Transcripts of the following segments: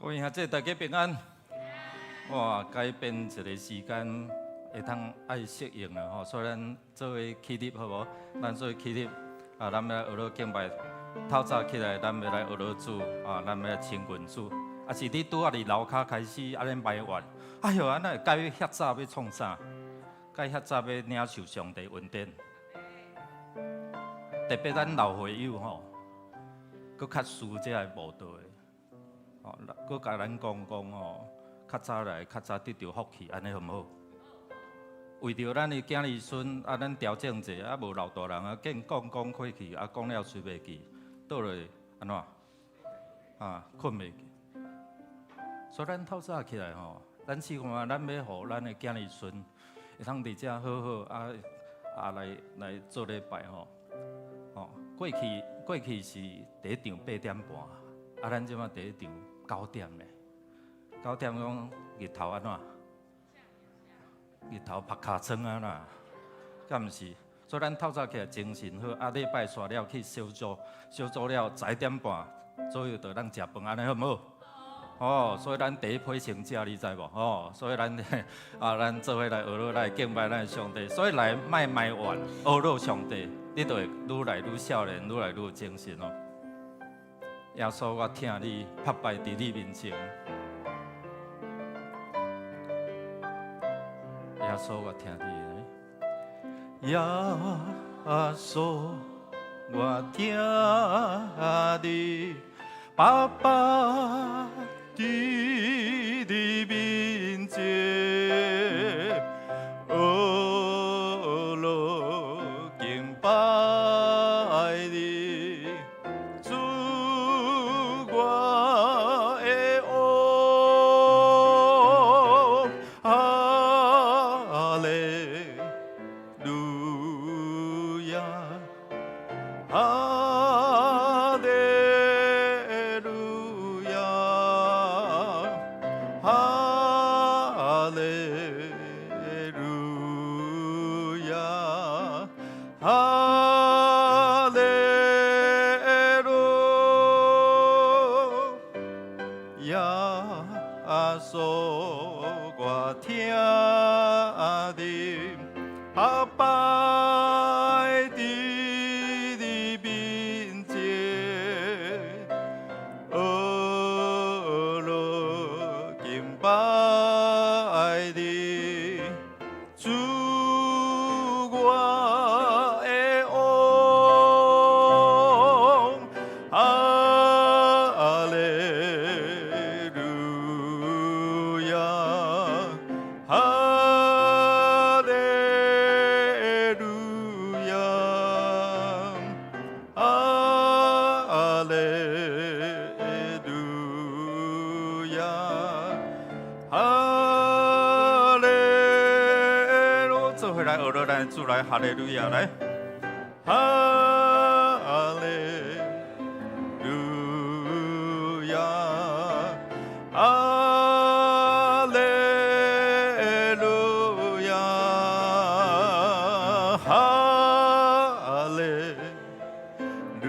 各位兄弟，大家平安。哇，改變一个時間，會通愛適應啦吼。所以咱做伙起立好無？咱做伙起立啊，咱欲來學樂敬拜。透早起來，咱欲來學樂主啊，咱欲來親近主。啊，是你拄仔佇樓跤開始按呢埋怨，哎喲，按呢會改遐早欲創啥？改遐早欲領受上帝恩典。特別咱老會友吼，閣較輸這个慕道的。吼，閣共咱講講吼，較早來，較早得著福氣，按呢好毋好？為著咱的囝兒孫，啊，咱調整者，啊，無老大人啊，見講講過去，啊，講了喙袂記，倒落按怎？啊，睏袂去。所以咱透早起來吼，咱試看覓，咱欲予咱的囝兒孫會通佇遮好好啊啊來來做禮拜吼。吼，過去是第一場8點半，啊，咱這擺第一場9點咧。9點講日頭按怎？日頭曝尻川啊啦，敢毋是？所以咱透早起來精神好，啊，禮拜煞了去小組，小組了11點半左右就當食飯，按呢好毋好？哦，所以咱第一批先食，你知無？哦，所以咱啊，咱做伙來學樂來敬拜咱的上帝。所以來莫埋怨，學樂上帝，你就會愈來愈少年，愈來愈有精神哦。耶穌，我疼你，拍敗佇你面前。耶穌，我疼你。耶穌，我疼你，白白佇你面前，學樂敬拜你，主我的王，哈利路亞，哈利路亞，哈利路亞，哈利路亞，穌我疼你，白白佇你面前，學樂敬拜你，主我的王，哈利路亞，哈利路亞，哈利路亞，哈利路，做伙來學樂咱主來，哈利路亞來，哈利路亞，哈利路亞，哈利路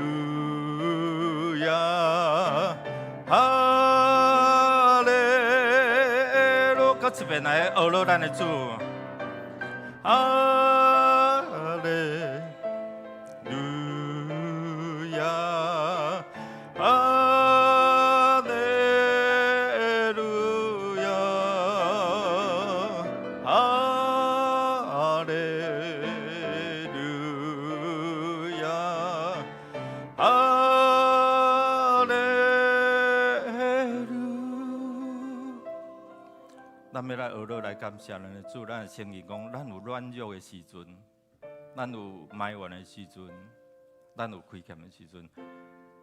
亞，哈利路，閣一遍來學樂咱的主，哈利路亞，哈利路亞，哈利路亞，哈利路。咱欲來學樂來感謝咱的主，咱會承認講，咱有軟弱的時陣，咱有埋怨的時陣，咱有虧欠的時陣。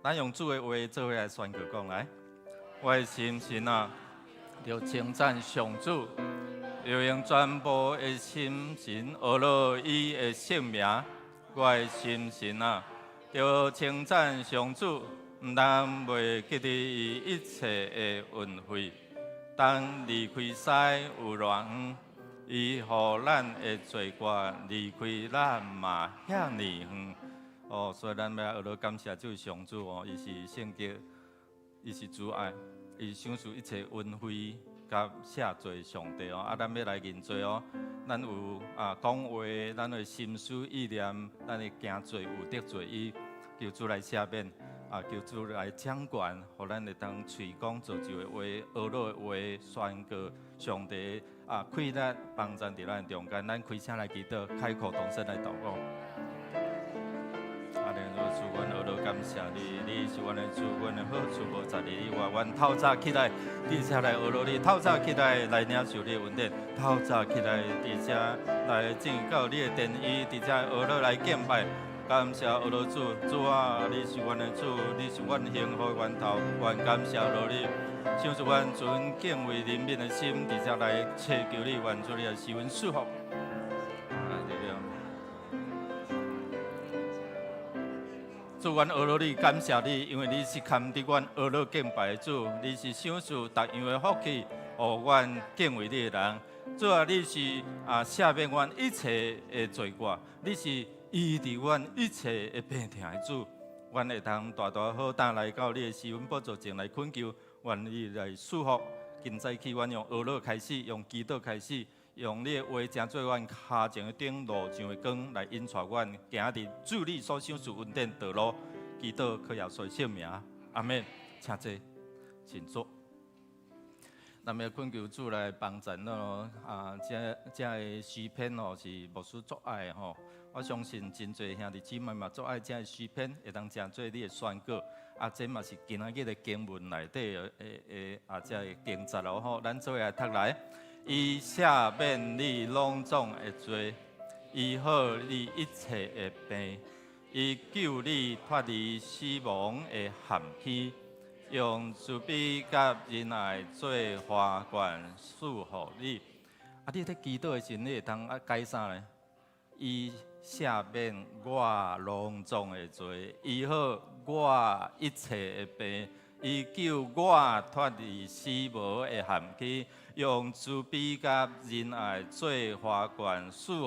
咱用主的話做伙來宣告講來，我的心神啊，著稱讚上主，要用全部的心神學樂伊的聖名。我的心神啊，著稱讚上主，毋通袂記得伊一切的恩惠。當離開西有偌遠，伊予咱的罪過離開咱嘛遐爾遠。哦，所以咱欲來學樂感謝這位上主哦，伊是聖潔，伊是慈愛，伊伊賞賜一切恩惠佮赦罪上帝哦。啊，咱欲來認罪哦。咱有啊講話，咱的心思意念，咱的行做有得罪伊，求主來赦免，啊，求主來掌權，予咱會當喙講造就的話、呵咾的話，宣告上帝啊，氣力幫贊佇咱中間，咱開聲來祈禱，開口同聲來禱告。阿蓮主，阮呵咾感謝你，你是阮的主，阮的好處無在你以外。阮透早起來，佇遮來呵咾你；透早起來來領受你的恩典；透早起來佇遮來進到你的殿宇，佇遮呵咾來敬拜。感謝呵咾主，主啊，你是阮的主，你是阮幸福的源頭，阮感謝呵咾你。賞賜阮存敬畏憐憫的心，佇遮來祈求你，願主你來賜阮祝福。主，阮呵咾你，感謝你，因為你是堪得阮呵咾敬拜的主，你是賞賜逐樣的福氣，予阮敬畏你的人。主啊，你是啊赦免阮一切的罪過，你是醫治阮一切的病痛的主。阮會通大大好膽來到你的施恩寶座前來懇求，願你來賜福。今早起，阮用呵咾開始，用祈禱開始。用你的話，成做阮跤前的燈，路上的光，來引帶阮行佇主你所賞賜恩典道路。祈禱靠耶穌聖名，阿們。請坐，請坐。咱欲懇求主來幫贊咯。啊，這這个詩篇哦，是牧師足愛的吼。我相信真濟兄弟姊妹嘛足愛這个詩篇，會當成做你的宣告。啊，這嘛是今仔日的經文內底的的啊，這个經節咯吼。咱做伙來讀來。伊赦免你攏總的罪，醫好你一切的病，伊救你脫離死亡的陷坑，用慈悲佮仁愛做花冠賜予你。啊，你佇祈禱的時陣，你會當啊解啥呢？伊赦免我攏總的罪，醫好我一切的病。伊救我脫離死亡的陷坑，用慈悲佮仁愛做花冠賜予。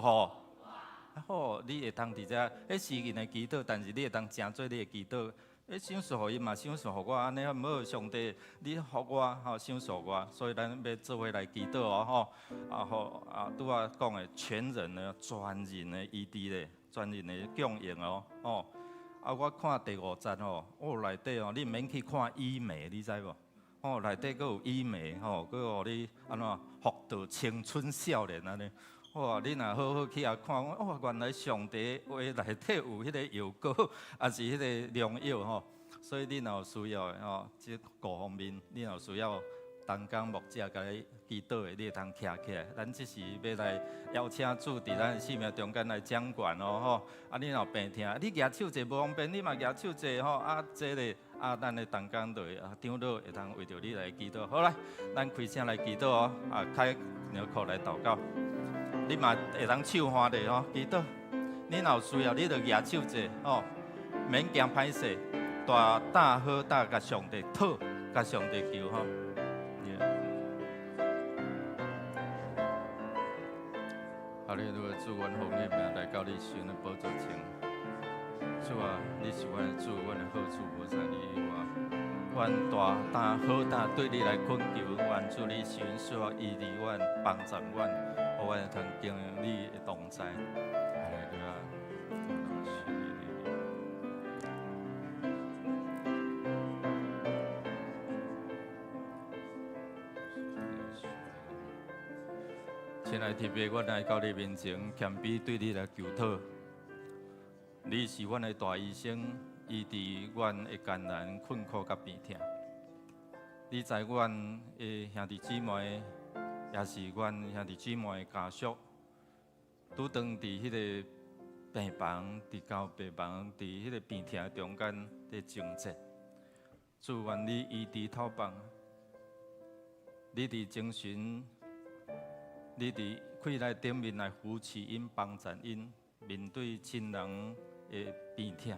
好，你會當佇遮，彼詩人的祈禱，但是你會當成做你的祈禱。彼賞賜予伊嘛，賞賜予我，按呢好毋好？上帝，你予我，吼，賞賜我，所以咱欲做伙來祈禱哦，吼。啊好，啊拄仔講的全人的、全人的醫治咧，全人的供應哦，吼。啊！我看第五節吼，哦內底哦，你毋免去看醫美，你知無？吼，內底閣有醫美吼，閣予你按怎復到青春少年按呢？哇！你若好好去遐看，哦，原來上帝話內底有彼个藥膏，抑是彼个良藥吼。所以你若有需要的吼，這五方面你若有需要，同工牧者共你祈禱的，你會通徛起來。咱這時欲來邀請主佇咱的生命中間來掌權哦吼。啊，你若有病痛，你舉手者無方便，你嘛舉手者吼。啊，這个啊，咱的同工就會啊，長老會當為著你來祈禱。好來，咱開聲來祈禱哦。啊，開兩口來禱告。你嘛會當手翻咧吼，祈禱。你若有需要，你就舉手者吼，免驚歹勢，大膽好膽共上帝討，共上帝求吼。哈利路亞，主，阮奉你名來到你施恩的寶座前。主啊，你是阮的主，阮的好處無在你以外。阮大膽好膽對你來懇求，願主你施恩賜福醫治阮，幫助阮，予阮會通經歷你的同在。哈利路亞。親愛的天父，阮來到你面前，謙卑對你來求討。你是阮的大醫生，醫治阮的艱難困苦佮病痛。你知阮的兄弟姊妹，也是阮兄弟姊妹的家屬，拄當佇彼个病房，佇交病房，佇彼个病痛中間佇掙扎。主，願你醫治透放，你佇精神。你佇氣力頂面來扶持𪜶、幫助𪜶，面對親人的病痛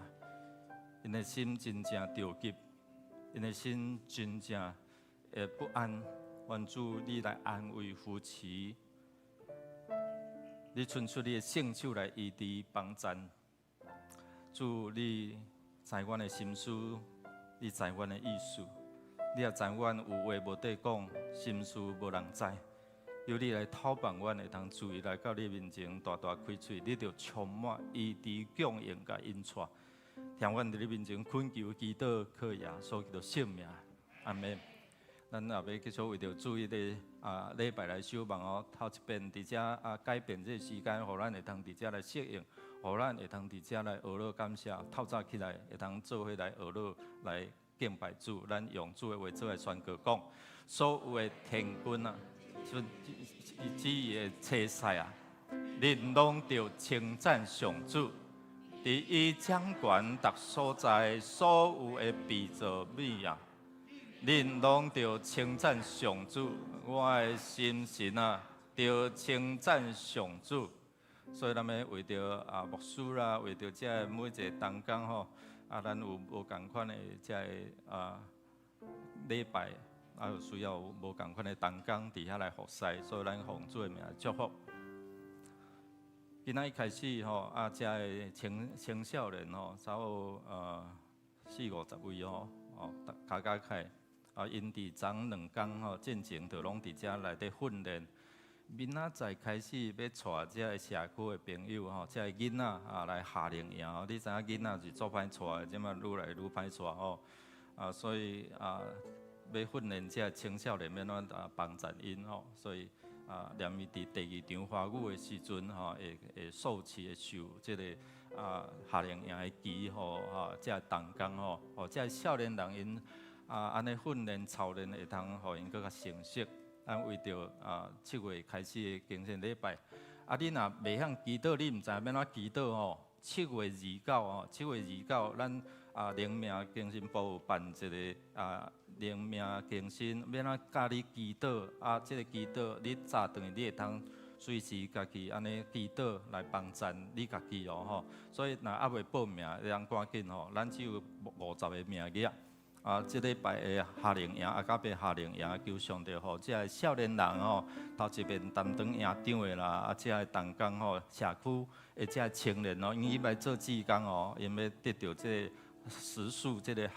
，𪜶的心真正著急，𪜶的心真正會不安。願主你來安慰扶持，你伸出你的聖手來醫治幫贊。主，你知阮的心思，你知阮的意思，你也知阮有話無得講，心事無人知。求你來透放阮會通注意來到你面前，大大開喙，你就充滿醫治供應佮引帶。聽阮佇你面前懇求祈禱，靠耶穌基督聖名，阿門。咱也欲繼續為著主彼个禮拜來守望哦，頭一遍佇遮改變這个時間，予咱會通佇遮來適應，予咱會通佇遮來學樂感謝。透早起來會通做伙來學樂來敬拜主。咱用主的話做來宣告講，所有的天軍啊，旨意的差使啊，恁攏著稱讚上主，佇伊掌權逐所在所有的被造物啊。恁攏著稱讚上主，我的心神啊，著稱讚上主。所以咱欲為著牧師啦，為著這个每一个同工吼，咱有無仝款的這个禮拜，有需要無仝款的同工佇遐來服侍，所以咱奉主的名祝福。今仔日開始吼，這个青少年吼，差不多四五十位吼，哦，加加起來。𪜶佇昨兩工吼，進前就攏佇遮內底訓練。明仔載開始欲帶這个社區的朋友吼，這个囡仔來夏令營吼。你知影囡仔是足歹帶的，這馬愈來愈歹帶吼。所以欲訓練這个青少年欲按怎幫贊𪜶吼，所以連伊佇第二場華語的時陣吼，會授旗會授這个夏令營的旗予這个同工吼，予這个少年人𪜶按呢訓練操練會通予𪜶閣較成熟。咱為著7月開始的敬虔禮拜，你若袂曉祈禱，你毋知欲按怎祈禱吼。七月二九吼，七月二九，咱靈命更新部有辦一个靈命更新，欲按怎教你祈禱？這个祈禱你早轉去，你會通隨時家己按呢祈禱來幫贊你家己哦吼。所以若猶未報名，會通趕緊吼，咱只有50个名額。這禮拜的夏令營，甲別夏令營，求上帝予這个少年人吼，頭一遍擔當營長的啦，這个同工吼，社區的這个青年哦，𪜶欲來做志工哦，𪜶欲得著這个時數，這个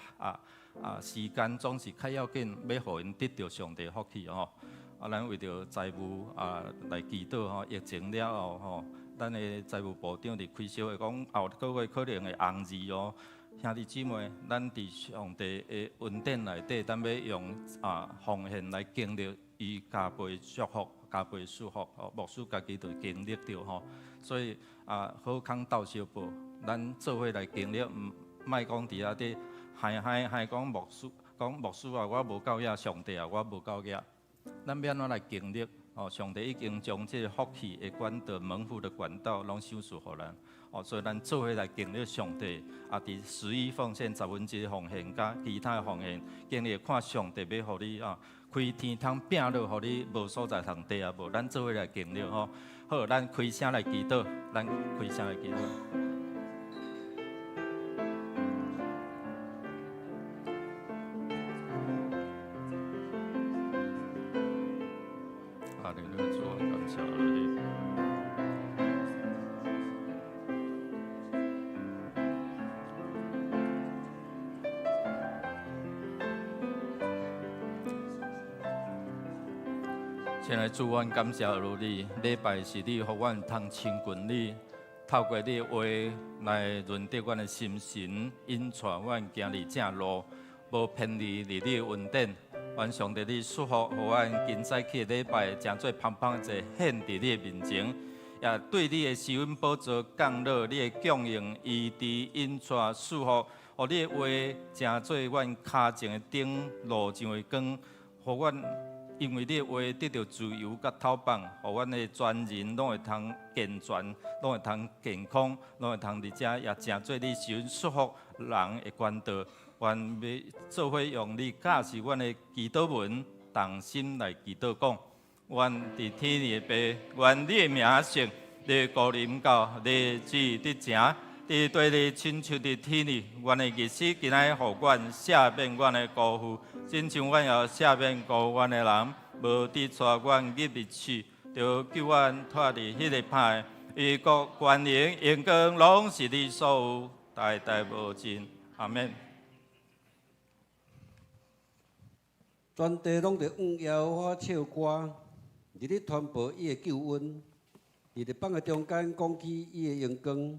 時間總是較要緊，欲予𪜶得著上帝福氣吼。咱為著財務來祈禱吼，疫情了後吼，咱的財務部長佇開小會講，後個月可能會紅字哦。兄弟姊妹，咱佇上帝的恩典內底，咱欲用奉獻來經歷伊加倍祝福、加倍祝福。牧師家己就經歷著吼，所以好康鬥相報，咱做伙來經歷，毋莫講佇遐佇嗨嗨嗨講牧師，講牧師啊，我無夠遐，上帝啊，我無夠遐。咱欲按怎來經歷？哦，上帝已經將這個福氣的管道、蒙福的管道，攏賞賜予咱。哦，所以咱做伙來經歷上帝，佇十一奉獻、十分之一奉獻，佮其他的奉獻，經歷看上帝欲予你開天窗摒落，予你無所在通綴啊無？咱做伙來經歷吼。好，咱開聲來祈禱，咱開聲來祈禱。哈利路亞，主啊，感謝你。親愛的主，阮感謝你，禮拜是你予阮通親近你，透過你的話來潤澤阮的心神，引帶阮行佇正路，無偏離佇你的恩典。願上帝你祝福，予阮今早起的禮拜，成做芳芳祭獻佇你的面前，也對你的施恩寶座降落，你的供應、醫治、引帶、祝福，予你的話成做阮跤前的燈，路上的光，予阮因為你的話得著自由佮透放，予阮的全人攏會通健全，攏會通健康，攏會通佇遮也成做你施恩祝福人的管道。願欲做伙用你教示阮的祈禱文，同心來祈禱講：阮佇天裡的父，願你的名聖，你的國臨到，你的旨意得成，佇地裡親像佇天裡。阮的日子今仔予阮赦免阮的辜負，親像阮也赦免辜負阮的人，無拄帶阮入去試，著救阮脫離彼個歹的。因為國權能榮光攏是你所有，代代無盡。阿們。全地攏著向耶和華唱歌，日日傳報伊的救恩，佇列邦的中間講起伊的榮光，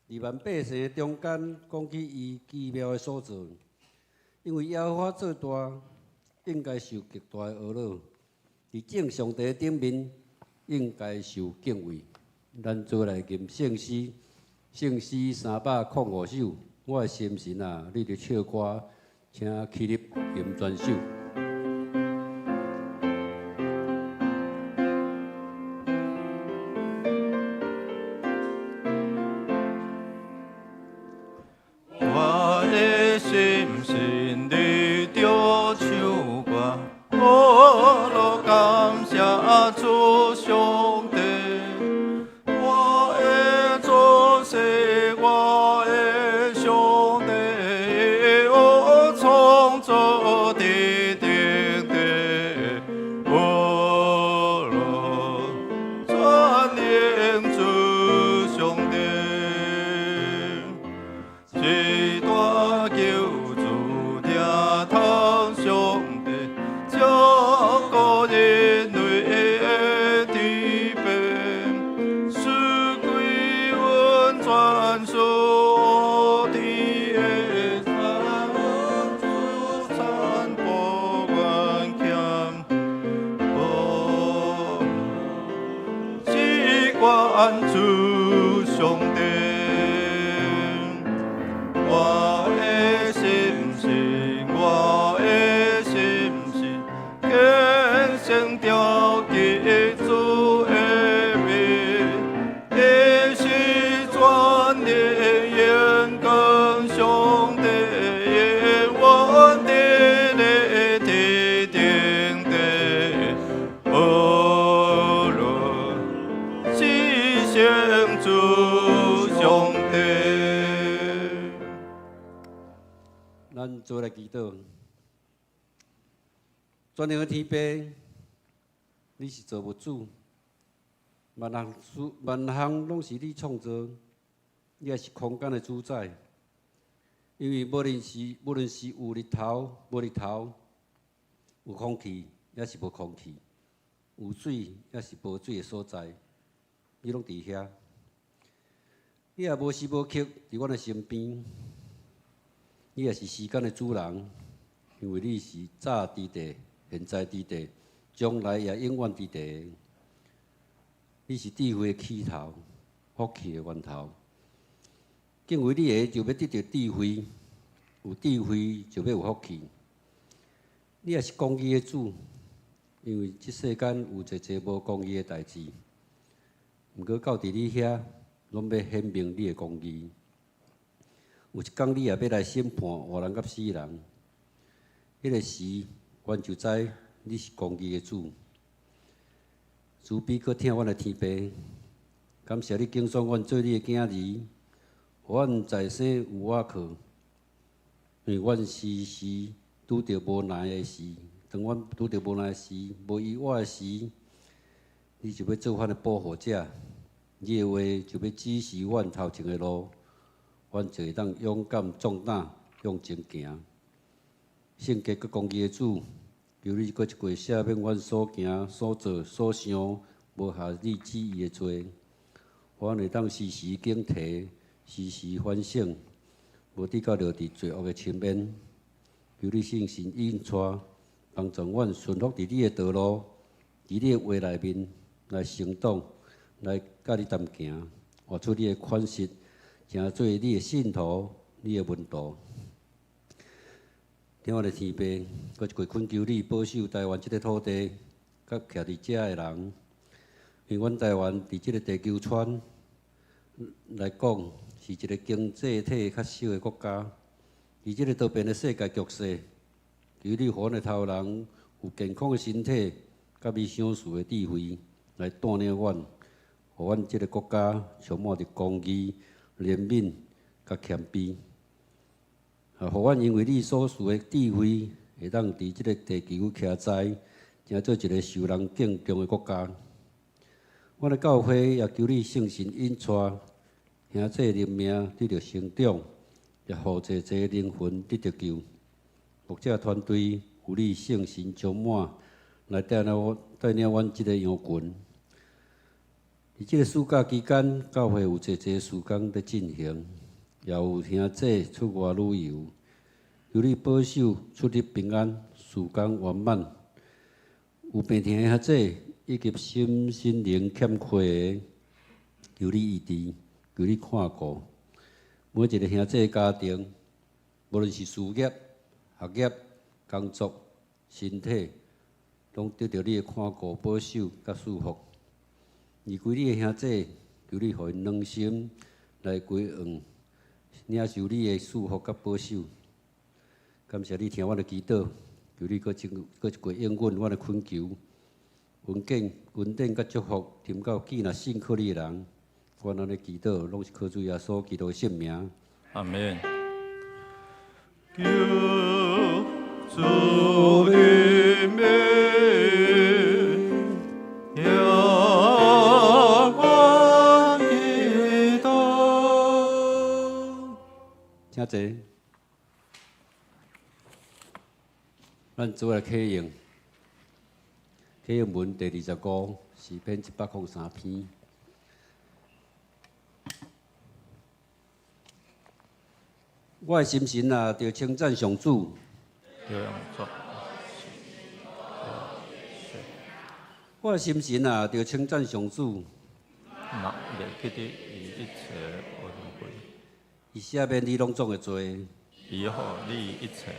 佇萬百姓的中間講起伊奇妙的所做。因為耶和華做大，應該受極大的呵咾，佇眾上帝頂面應該受敬畏。咱做來吟聖詩，聖詩305首。我的心神啊，你著唱歌，請起立吟全首。我的心神你著唱歌，呵咾感謝主上帝。我的祖先，我的上帝，我創造的天地，呵咾全能主上帝。是大救主疼痛上帝，照顧人類的天父，賜歸阮全屬天的產主產不願欠，只關主上帝。我的心神，我的心神，虔誠朝祭主的名，伊是全能榮光上帝，永遠佇咧天頂地，呵咾至聖主上帝。咱做來祈禱。全能的天父，你是造物主，萬項事萬項攏是你創造，你也是空間的主宰。因為無論是有日頭無日頭，有空氣抑是無空氣，有水抑是無水的所在，你攏佇遐。你也無時無刻佇阮的身邊。你也是時間的主人，因為你是早佇地、現在佇地、將來也永遠佇地。你是智慧的起頭，福氣的源頭。敬畏你的就欲得著智慧，有智慧就欲有福氣。你也是公義的主，因為這世間有濟濟無公義的代誌，毋過到佇你遐，攏欲顯明你的公義。有一工你也欲來審判活人佮死人，彼个時，阮就知你是公義的主。慈悲閣疼阮的天父，感謝你揀選阮做你的囝兒，予阮在世有倚靠。因為阮時時拄著無奈的時，當阮拄著無奈時、無依倚的時，你就欲做阮的保護者，你的話就欲指示阮頭前的路。阮就會當勇敢壯膽向前行。聖潔閣公義的主，求你閣一過赦免阮所行、所做、所想無合你旨意的罪，予阮會當時時警惕、時時反省，無致到落佇罪惡的深淵。求你聖神引帶，幫助阮順服佇你的道路，佇你的話內面來成長，來佮你同行，活出你的款式，成做你的信徒，你的門徒。疼阮的天父，閣一過懇求你保守台灣這个土地，佮徛佇遮的人，因為阮台灣佇這个地球村來講，是一個經濟體較小的國家。佇這个多變的世界局勢，求你予阮的頭人有健康的身體，佮你賞賜的智慧，來帶領阮，予阮這个國家充滿著公義、憐憫、佮謙卑。啊，予阮因為你所賜的智慧，會當佇這個地球徛在，成做一個受人敬重的國家。阮的教會也求你聖神引帶，兄弟靈命得著成長，也予濟濟靈魂得著救。牧者團隊有求你圣神充滿，來帶領我帶領阮這个羊群。佇這个暑假期間，教會有濟濟事工佇進行，也有兄弟出外旅遊。求你保守出入平安，事工圓滿。有病痛的兄弟以及身心靈欠缺的，求你醫治，求你看顧。每一个兄弟家庭，無論是事業、學業、工作、身體，攏得著你的看顧、保守佮祝福。離開你的兄弟，求你予𪜶軟心來歸向，領受你的祝福佮保守。感謝你聽阮的祈禱，求你閣真閣一過應允阮的懇求，恩典、恩典佮祝福，臨到既若信靠你的人。阮按呢祈禱，攏是靠主耶穌基督的聖名。阿門。求主的名，仰望基督。請坐。咱做來啟用，啟用文第25，詩篇103篇。我的心神啊，著稱讚上主。我的心神啊，著稱讚上主。袂記得伊一切恩惠。伊赦免你攏總的罪。伊予你一切。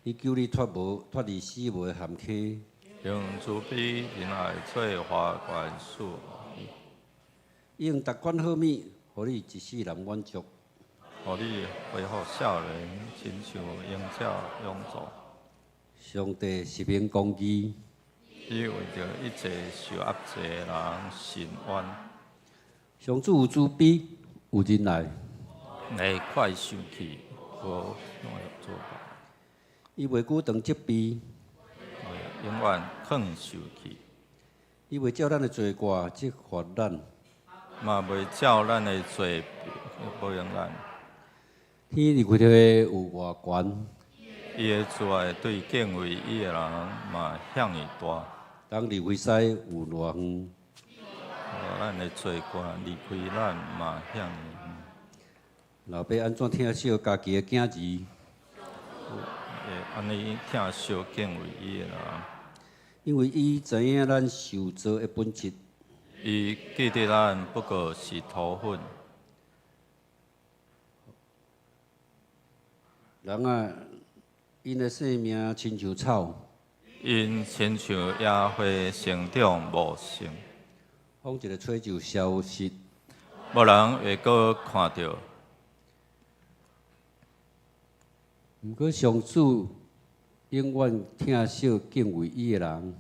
伊救你脫無脫離死亡的陷坑。用慈悲仁愛做花冠賜予你。伊用逐款好物，予你一世人滿足。予你恢復少年，親像鷹鳥勇壯。上帝實行公義。伊為著一切受壓制的人伸冤。上主有慈悲，有仁愛。袂快生氣，無做法。伊袂久當責備。永遠囥受氣。伊袂照咱的罪過責罰咱。嘛袂照咱的罪報應咱。天離開的有偌懸？伊的慈愛對敬畏伊的人嘛遐爾大。東離開西有偌遠？咱的罪過離開咱嘛遐爾遠。老爸按怎疼惜家己的囝兒？會按呢疼惜敬畏伊的人。因為伊知影咱受造的本質。伊記得咱不過是土粉。人啊，𪜶的性命親像草，𪜶親像野花成長茂盛，風一个吹就消失，無人會閣看著。毋過上主永遠疼惜敬畏伊的人，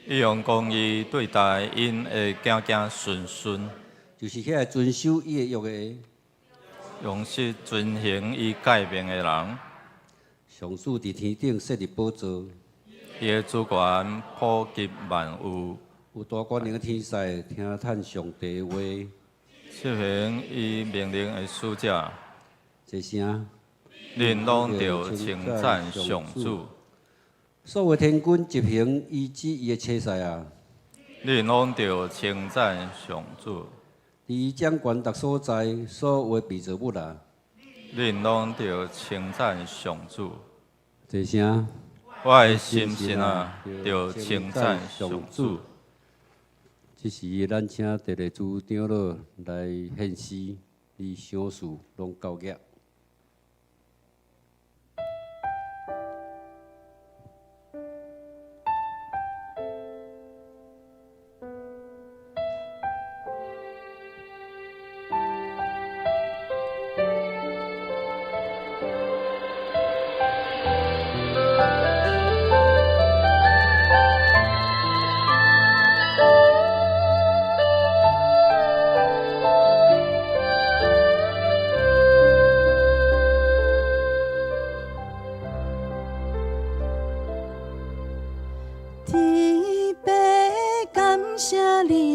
伊用公義對待𪜶的子子孫孫，就是遐个遵守伊的約的，用實遵行伊誡命的人。上主佇天頂設立寶座，伊的主權普及萬有。有大權能的天使聽嘆上帝的話，執行伊命令的使者。這聲，恁攏著稱讚上主。所有天軍執行伊旨意的差使啊！恁攏著稱讚上主。佇伊掌權逐所在，所有的被造物啊！恁攏著稱讚上主。這聲，我的心神啊，著稱讚上主。這時，咱請特別主長老來獻詩，你賞賜攏交額。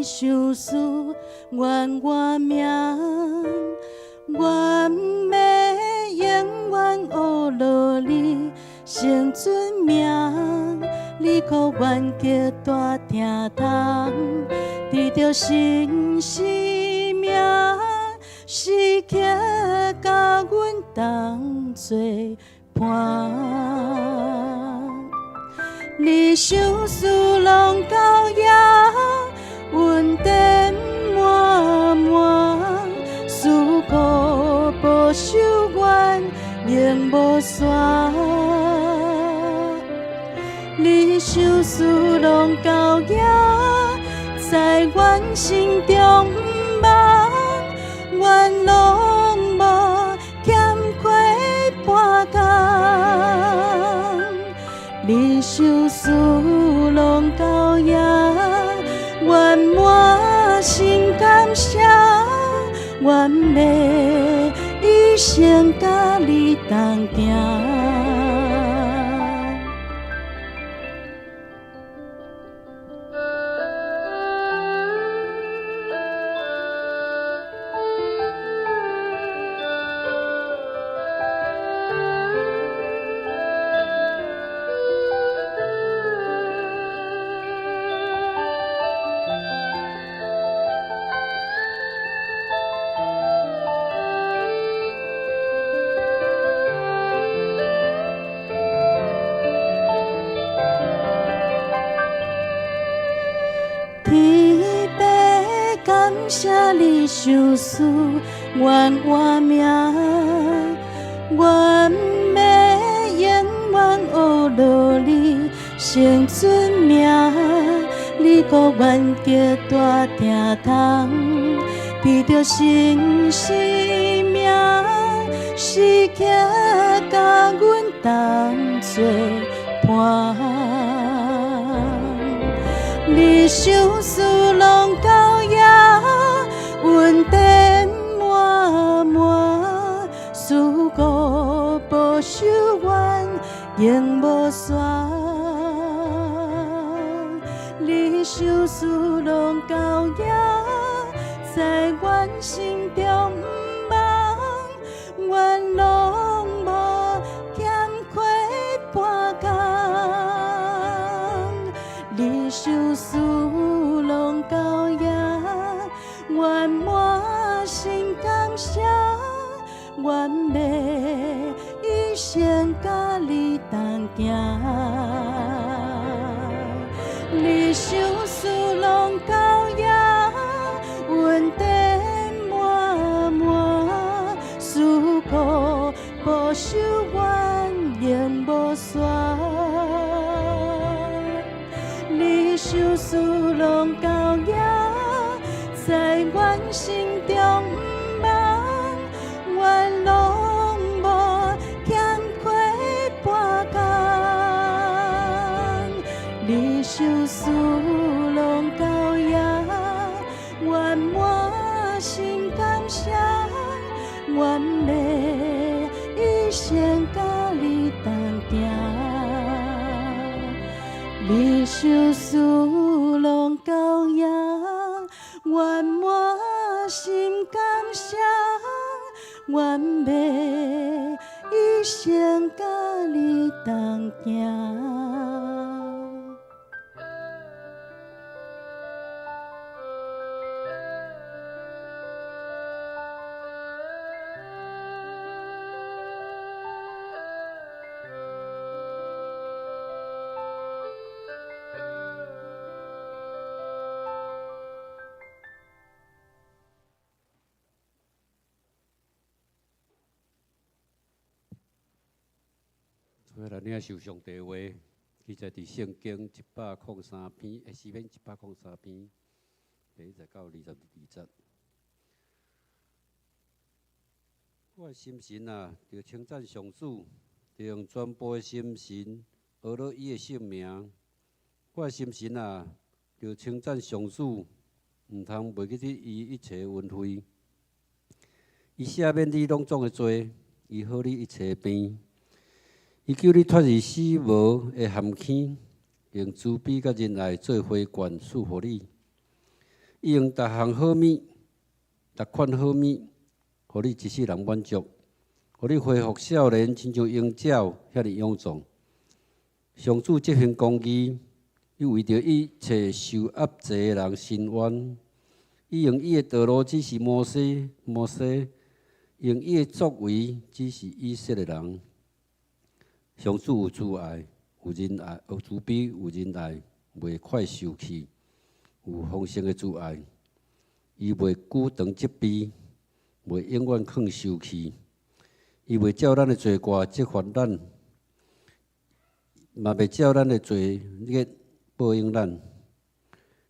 賞賜願我命，願欲永遠學落你，是聖尊名，你閣願結大疼痛，得著新生命，時刻佮阮同做伴。你賞賜攏到夜，恩典滿滿，思顧保守阮永無散。你賞賜攏到夜，在阮心中夢，阮攏無欠缺半工。你賞賜攏到夜，阮滿心感謝，願欲一生佮你同行。天父感謝你賞賜，阮活命，阮欲永遠學落你聖尊名，你閣願結大疼痛，得著新生命，時刻佮阮同做伴。你賞賜攏到夜，恩典滿滿，思顧保守阮永無散。你賞賜攏到夜，在阮心中夢，阮攏無欠缺半工。你賞賜攏到夜，阮滿心感謝，願欲一生佮你同行。你賞賜攏到夜，恩典滿滿，思顧保守阮永無散。你賞賜攏到夜，在阮心中夢，阮攏無欠缺半工。你賞賜攏到夜，阮滿心感謝，願欲一生佮你同行。你賞賜攏到夜，阮滿心感謝，願欲一生佮你同行。所以咱愛受上帝話，記載佇聖經103篇，詩篇103篇，第一節到22節。我的心神啊，著稱讚上主，著用全部的心神學落伊的聖名。我的心神啊，著稱讚上主，毋通袂記得伊一切恩惠。伊赦免你攏總的罪，伊好你一切病。伊救你脫離死亡的陷坑，用慈悲佮仁愛做花冠賜予你。伊用逐項好物、逐款好物，予你一世人滿足，予你恢復少年，親像鷹鳥遐爾勇壯。上主執行公義，伊為著一切受壓制的人伸冤。伊用伊的道路指示摩西，摩西用伊的作為指示以色列人。上主有慈愛，有仁愛，有慈悲，有仁愛，袂快受氣，有豐盛的慈愛。伊袂久長責備，袂永遠囥受氣。伊袂照咱的罪過責罰咱，嘛袂照咱的罪孽報應咱。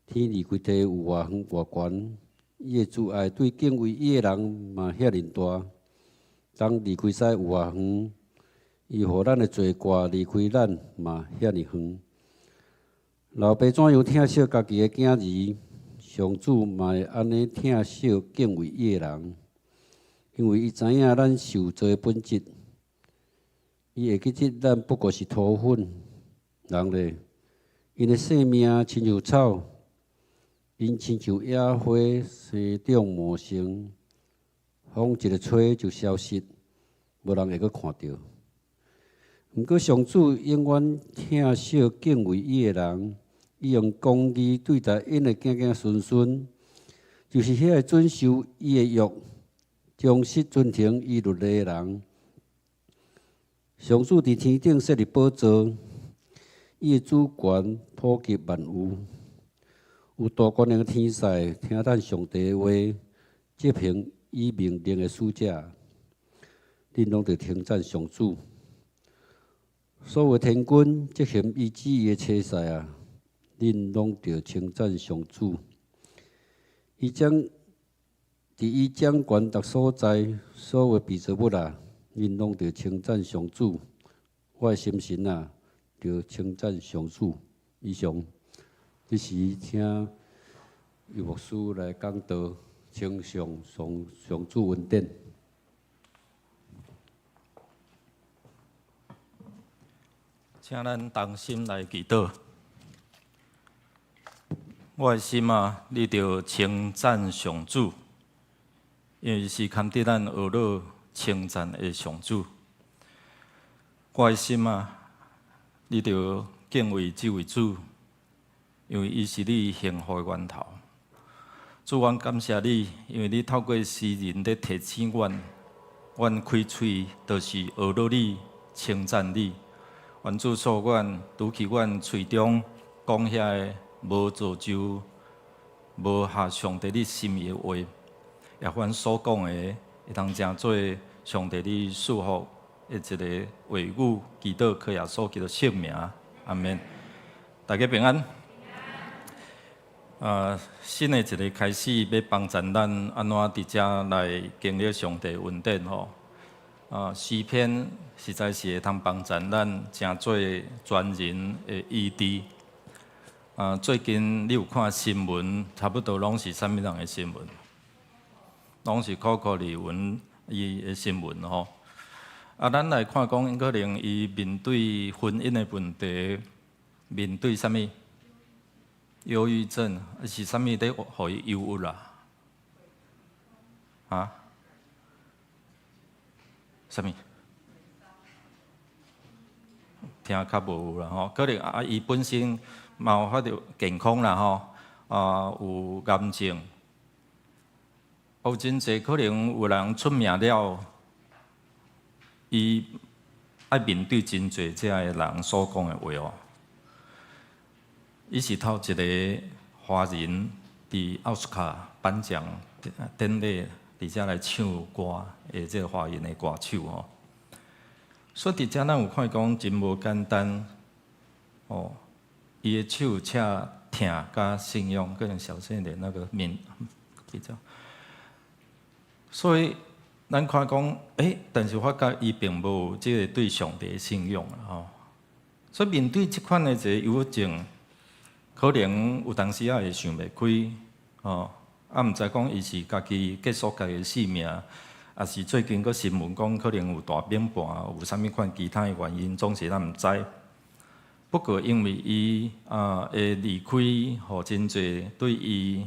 天離開地有偌遠偌懸，伊的慈愛對敬畏伊的人嘛遐爾大。東離開西有偌遠，伊予咱的罪過離開咱嘛遐爾遠。老爸怎樣疼惜家己的囝兒，上主嘛會按呢疼惜敬畏伊的人，因為伊知影咱受造的本質，伊會記得咱不過是塗粉。人咧，𪜶的性命親像草，𪜶親像野花生長茂盛，風一个吹就消失，無人會閣看著。毋過上主永遠疼惜敬畏伊的人，伊用公義對待𪜶的子子孫孫，就是彼個遵守伊的約、忠實遵行伊律例的人。上主佇天頂設立寶座，伊的主權普及萬有。有大權能的天使聽咱上帝的話，執行伊命令的使者，恁攏著稱讚上主。所有天軍執行伊旨意的差使啊，恁攏著稱讚上主。伊將佇伊掌權逐所在，所有被造物啊，恁攏著稱讚上主。我的心神啊，著稱讚上主。以上，這時請尤牧師來講道，請上上上主恩典。請咱同心來祈禱。我的心啊，你著稱讚上主，因為是堪得咱學樂稱讚的上主。我的心啊，你著敬畏這位主，因為伊是你幸福的源頭。主，阮感謝你，因為你透過詩人咧提醒阮，阮開喙就是學樂你，稱讚你。願主賜阮，除去阮喙中講遐个無造就、無合上帝你心意的話，也阮所講的會當成做上帝你賜福的一个話語，祈禱靠耶穌基督聖名，阿門。大家平安。新的一个開始，欲幫助咱按怎佇遮來經歷上帝恩典吼。詩篇實在是會通幫助咱成做全人的醫治。最近你有看新聞，差不多攏是啥物人的新聞？攏是 Coco 李玟伊的新聞吼。咱來看講，可能伊面對婚姻的問題，面對啥物？憂鬱症，是啥物咧？予伊憂鬱啦？啊？啥物？聽較無有啦吼，可能啊，伊本身嘛有發著健康啦吼，有癌症，有真濟可能有人出名了，伊愛面對真濟遮个人所講的話哦。伊是頭一个華人佇奧斯卡頒獎典禮佇遮來唱歌的這个華人的歌手吼。所以佇遮咱有看講真無簡單哦。伊的手赤疼佮信仰，可能小聲一點那個面比較。所以咱看講，但是發覺伊並無這个對上帝的信仰吼。所以面對這款的一個憂鬱症，可能有當時仔會想袂開，吼，毋知講伊是家己結束家己的性命，抑是最近閣新聞講可能有大反叛，有啥物款其他的原因，總是咱毋知。不過因為伊會離開，予真濟對伊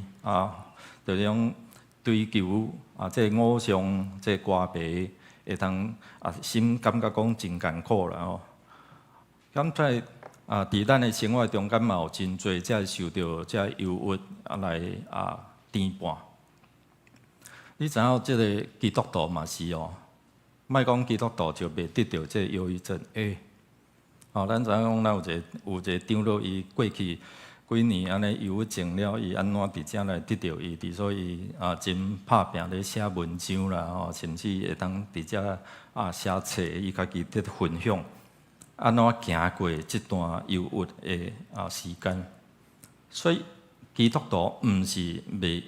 就種追求這个偶像，這个歌迷會通心感覺講真艱苦啦吼。咁在啊，佇咱的生活中間嘛有真濟這受著這憂鬱啊來啊牽絆。你知影這个基督徒嘛是哦，莫講基督徒就袂得著這個憂鬱症。欸，哦，咱知影講咱有一個長老，伊過去幾年按呢憂鬱症了，伊按怎佇遮來得著醫治，所以啊真拍拚咧寫文章啦，吼，甚至會當佇遮啊寫冊，伊家己佇分享，按怎行過這段憂鬱的啊時間。所以基督徒毋是袂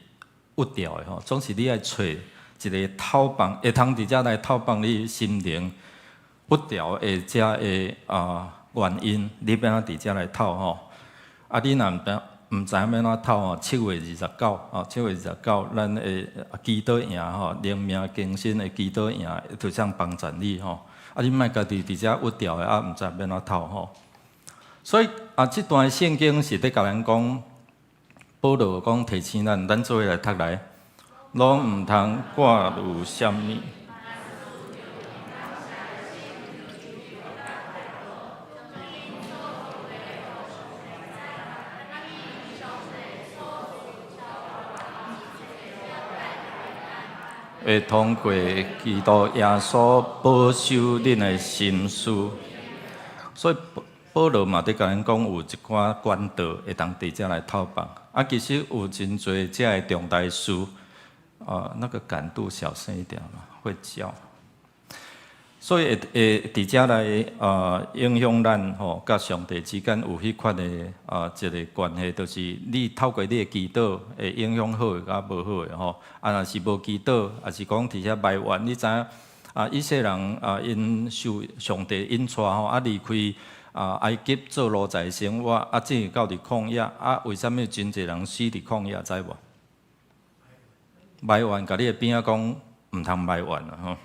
鬱掉的吼，總是你愛揣一个透放，會通佇遮來透放你心靈鬱掉的遮个啊原因，你欲按怎佇遮來透吼？啊，你若毋知影欲按怎透吼？7月29吼，七月二十九，咱的祈禱營吼，靈命更新的祈禱營，就這樣幫助你吼。啊，你莫家己佇遮鬱掉的啊，毋知欲按怎透吼。所以啊，這段聖經是咧共咱講。保羅講提醒咱，咱做伙來讀來，攏毋通掛慮啥物。會通過基督耶穌保守恁的心思，所以保羅嘛佇共咱講有一寡管道會當佇遮來透放。啊，其實有真濟遮个重大事，啊，那個感度小聲一點嘛，會叫。所以會會佇遮來啊影響咱吼，佮上帝之間有彼款的啊一个關係，就是你透過你的祈禱會影響好的佮無好的吼。啊，若是無祈禱，抑是講佇遐埋怨，你知影啊？以色列人啊，𪜶受上帝引帶吼，啊離開啊埃及做奴才生活，啊進入到佇曠野，啊為啥物真濟人死佇曠野？知無？埋怨，共你的邊仔講毋通埋怨啊吼！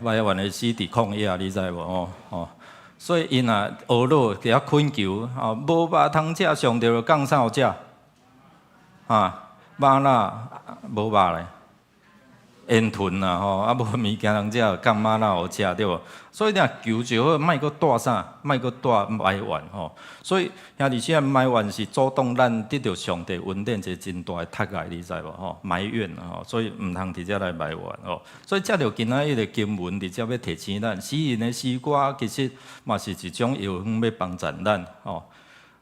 埋怨會死佇曠野，你知無？吼吼，所以𪜶若懊惱，佇遐懇求，吼無肉通食，上帝就降啥予食？啊，嗎哪無肉咧。煙吞啦吼，啊無物件通食，降嗎哪予食對無？所以你若求就好，莫閣帶啥，莫閣帶埋怨吼。所以兄弟姊妹，埋怨是阻擋咱得著上帝恩典一个真大的窒礙，你知無吼？埋怨吼，所以毋通佇遮來埋怨吼。所以藉著今仔日的經文，佇遮欲提醒咱，詩人的詩歌其實嘛是一種藥方，欲幫助咱吼。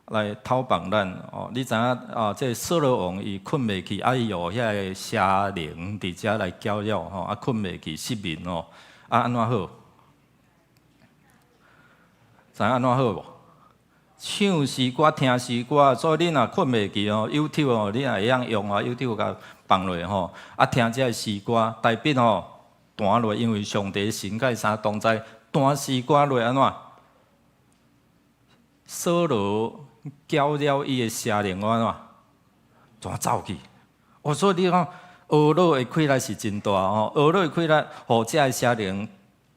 來透放咱哦，你知影啊？這个掃羅王伊睏袂去，啊伊予遐个邪靈佇遮來攪擾吼，啊睏袂去失眠哦，啊按怎好？知影按怎好無？唱詩歌、聽詩歌，所以你若睏袂去哦，YouTube 哦，你若會曉用啊，YouTube 共放落吼，啊聽這个詩歌，代表吼彈落，因為上帝神佮啥同在，彈詩歌落按怎？掃羅攪擾伊的邪靈，按怎？怎走去？哦，所以你講懊惱的氣力是真大吼，懊惱的氣力，予這个邪靈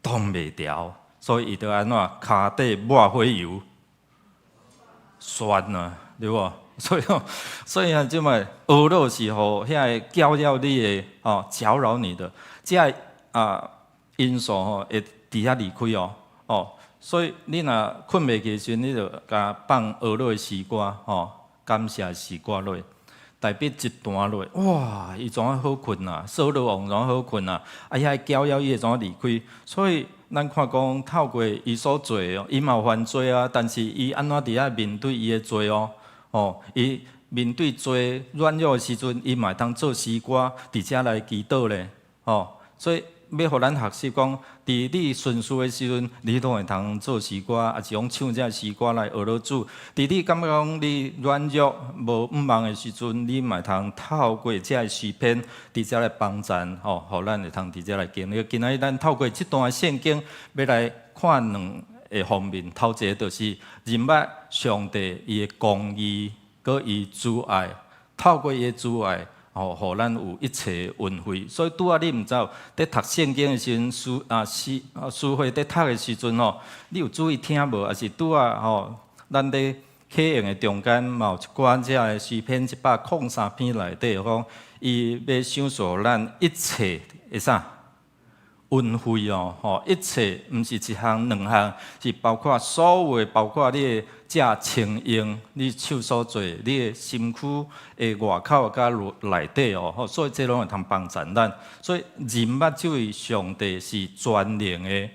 擋袂牢，所以伊就按怎？跤底抹火油，旋啊，對無？所以吼，所以啊，這擺懊惱是予遐个攪擾你的吼，攪擾你的這个啊因素吼，會佇遐離開哦，哦。所以你若睏袂去的時陣，你就共放懊惱的詩歌吼，感謝詩歌落，代表一彈落，哇！伊怎啊好睏啊？掃羅王怎啊好睏啊？啊，遐攪擾伊會怎啊離開？所以咱看講透過伊所做的，伊嘛有犯罪啊，但是伊按怎佇遐面對伊的罪哦？吼，伊面對罪軟弱的時陣，伊嘛會當做詩歌佇遮來祈禱咧，吼，所以。欲予咱學習講，佇你順遂的時陣，你攏會通做詩歌，抑是講唱這詩歌來學落主。佇你感覺講你軟弱無向望的時陣，你嘛會通透過這个詩篇，佇遮來幫贊，吼，予咱會通佇遮來經歷。今仔日咱透過這段聖經，欲來看兩个方面。頭一个就是認捌上帝伊的公義，閣伊慈愛，透過伊的慈愛。吼，予咱有一切恩惠，所以拄仔你毋知佇讀聖經的時陣，書啊詩啊書會佇讀的時陣吼，你有注意聽無？抑是拄仔吼，咱佇啟應的中間嘛有一寡這个詩篇103篇內底講，伊欲賞賜咱一切的啥恩惠哦，吼，一切毋是一項兩項，是包括所有的，包括你的食穿用，你手所做，你的身軀的外口佮內底哦，吼，所以這攏會通幫助咱。所以認捌這位上帝是全能的，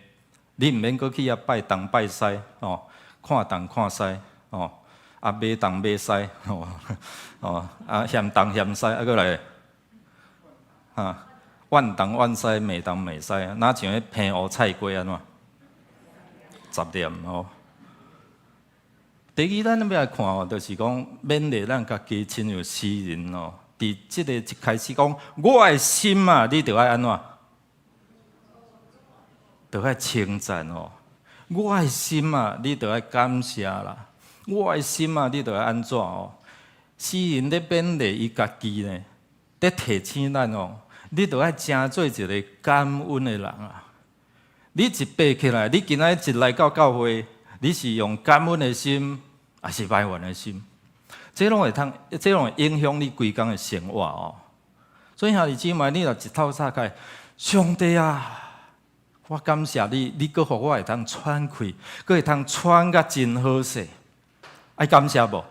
你毋免閣去遐拜東拜西，吼，看東看西，吼，啊買東買西，吼，哦，啊嫌東嫌西，啊閣來，哈。怨東怨西，罵東罵西，若像彼澎湖菜雞按怎？雜念吼。第二，咱欲來看哦，就是講勉勵咱家己，親像詩人哦，佇這个一開始講，我的心啊，你著愛按怎？著愛稱讚哦。我的心啊，你著愛感謝啦。我的心啊，你著愛按怎哦？詩人咧勉勵伊家己呢，咧提醒咱哦。你著愛成做一个感恩的人啊！你一爬起來，你今仔日一來到教會，你是用感恩的心，抑是埋怨的心？這攏會通，這攏會影響你規工的生活哦。所以兄弟姊妹，你若一透早起來，上帝啊，我感謝你，你閣予我會通喘氣，閣會通喘甲真好勢，愛感謝無？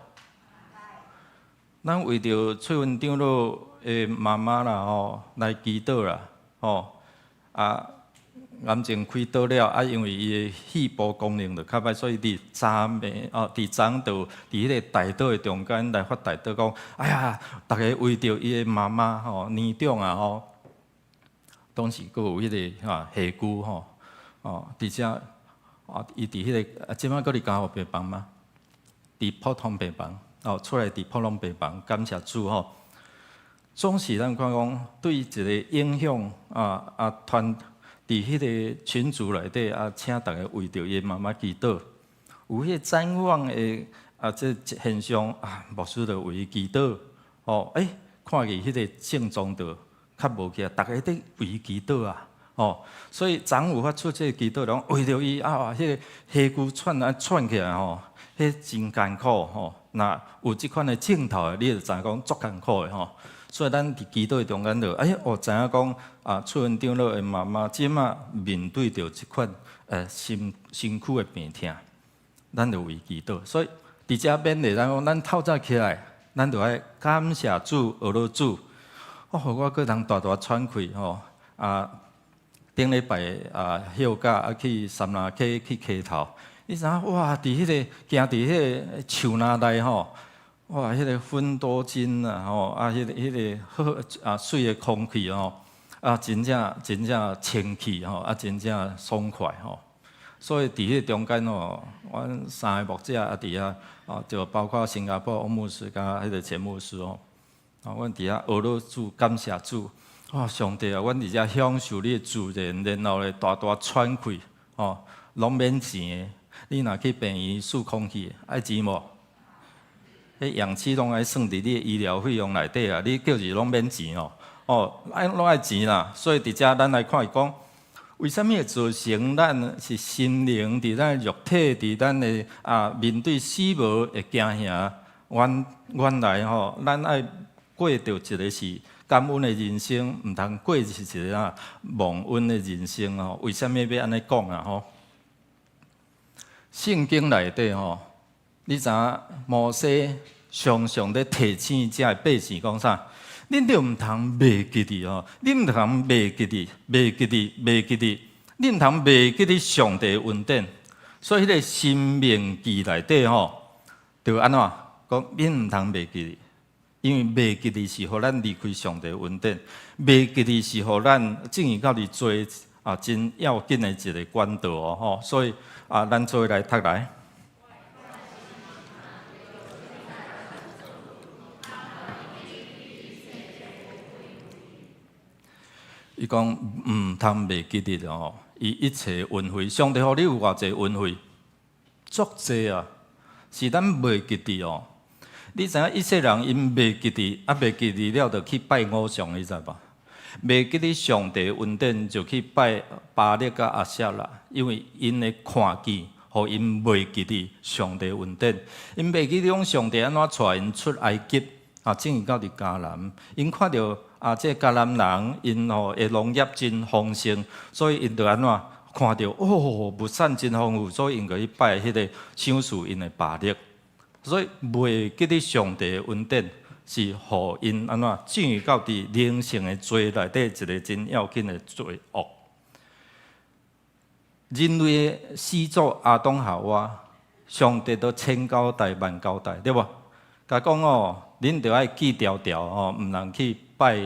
咱為著翠雲長老的媽媽啦吼，來祈禱啦吼，啊，癌症開刀了，啊，因為伊的肺部功能就較䆀，所以佇昨暝哦，佇昨昏佇彼个代禱的中間來發代禱講，哎呀，逐家為著伊的媽媽吼年長啊吼，當時閣有彼个哈下痀吼，哦，佇遮啊，伊佇彼个啊，這擺閣佇加護病房嗎？佇普通病房，哦，出來佇普通病房，感謝主吼。總是咱看講對一个影響啊啊團佇彼个群組內底啊，請逐家為著伊媽媽祈禱，有彼个展望的啊，這現象啊，牧師就為伊祈禱，哦，欸，看見彼個症狀就較無去啊，逐家佇為伊祈禱啊，哦，所以昨昏有發出這个祈禱，講為著伊啊，彼个氣龜喘啊喘起來吼，彼真艱苦吼。若有這款的症頭的，你就知影講足艱苦的吼。所以咱佇祈禱的中間就，哎，我知影講啊，翠雲長老的媽媽這馬面對著這款身身軀的病痛，咱就為祈禱。所以佇遮勉勵咱講，咱透早起來，咱就愛感謝主，學落主。哦，予我閣通大大喘氣吼。啊，頂禮拜啊休假啊去杉林溪去溪頭，你知影哇？佇彼个行佇彼个樹林內吼。哇！彼个芬多精啊，吼啊，彼个彼个好啊，媠的空氣吼，啊，真正真正清氣吼，啊，真正爽快吼。所以佇彼个中間吼，阮三个牧者啊，佇遐啊，就包括新加坡翁牧師佮彼个錢牧師哦，啊，阮佇遐學落主，感謝主，哇！上帝啊，阮佇遮享受你的自然，然後咧大大喘氣，吼，攏免錢的。你若去病院吸空氣，愛錢無？彼氧氣攏愛算佇你的醫療費用內底啊！你叫伊攏免錢哦，哦，愛攏愛錢啦。所以佇遮咱來看伊講，為啥物會造成咱是心靈佇咱肉體佇咱的啊面對死亡會驚嚇？原原來吼，咱愛過著一个是感恩的人生，毋通過是一个啊忘恩的人生哦。為啥物欲按呢講啊？吼，聖經內底吼。你知影摩西常常咧提醒遮的百姓講啥？恁著毋通袂記得吼，恁毋通袂記得，袂記得，袂記得，恁毋通袂記得上帝的恩典。所以彼个申命記內底吼，就按怎講？恁毋通袂記得，因為袂記得是予咱離開上帝的恩典，袂記得是予咱進入到佇罪啊真要緊的一个管道哦吼。所以啊，咱做伙來讀來。伊講毋通袂記得哦，伊一切恩惠，上帝予你有偌濟恩惠，足濟啊！是咱袂記得哦。你知影以色列人𪜶袂記得，啊袂記得了，就去拜偶像，你知無？袂記得上帝恩典，就去拜巴力佮亞舍拉，因為𪜶的看見，予𪜶袂記得上帝恩典，𪜶袂記得講上帝按怎帶𪜶出埃及，啊，進入到佇迦南，𪜶看著。啊，這迦南人𪜶吼的農業真豐盛，所以𪜶就按怎看著哦，物產真豐富，所以𪜶就去拜彼個賞賜𪜶的巴力。所以袂記得上帝的恩典是予𪜶按怎進入到佇靈性的罪內底一個真要緊的罪惡。人類的始祖亞當夏娃，上帝都千交代萬交代，對無？共講哦，恁著愛記牢牢哦，毋通去拜，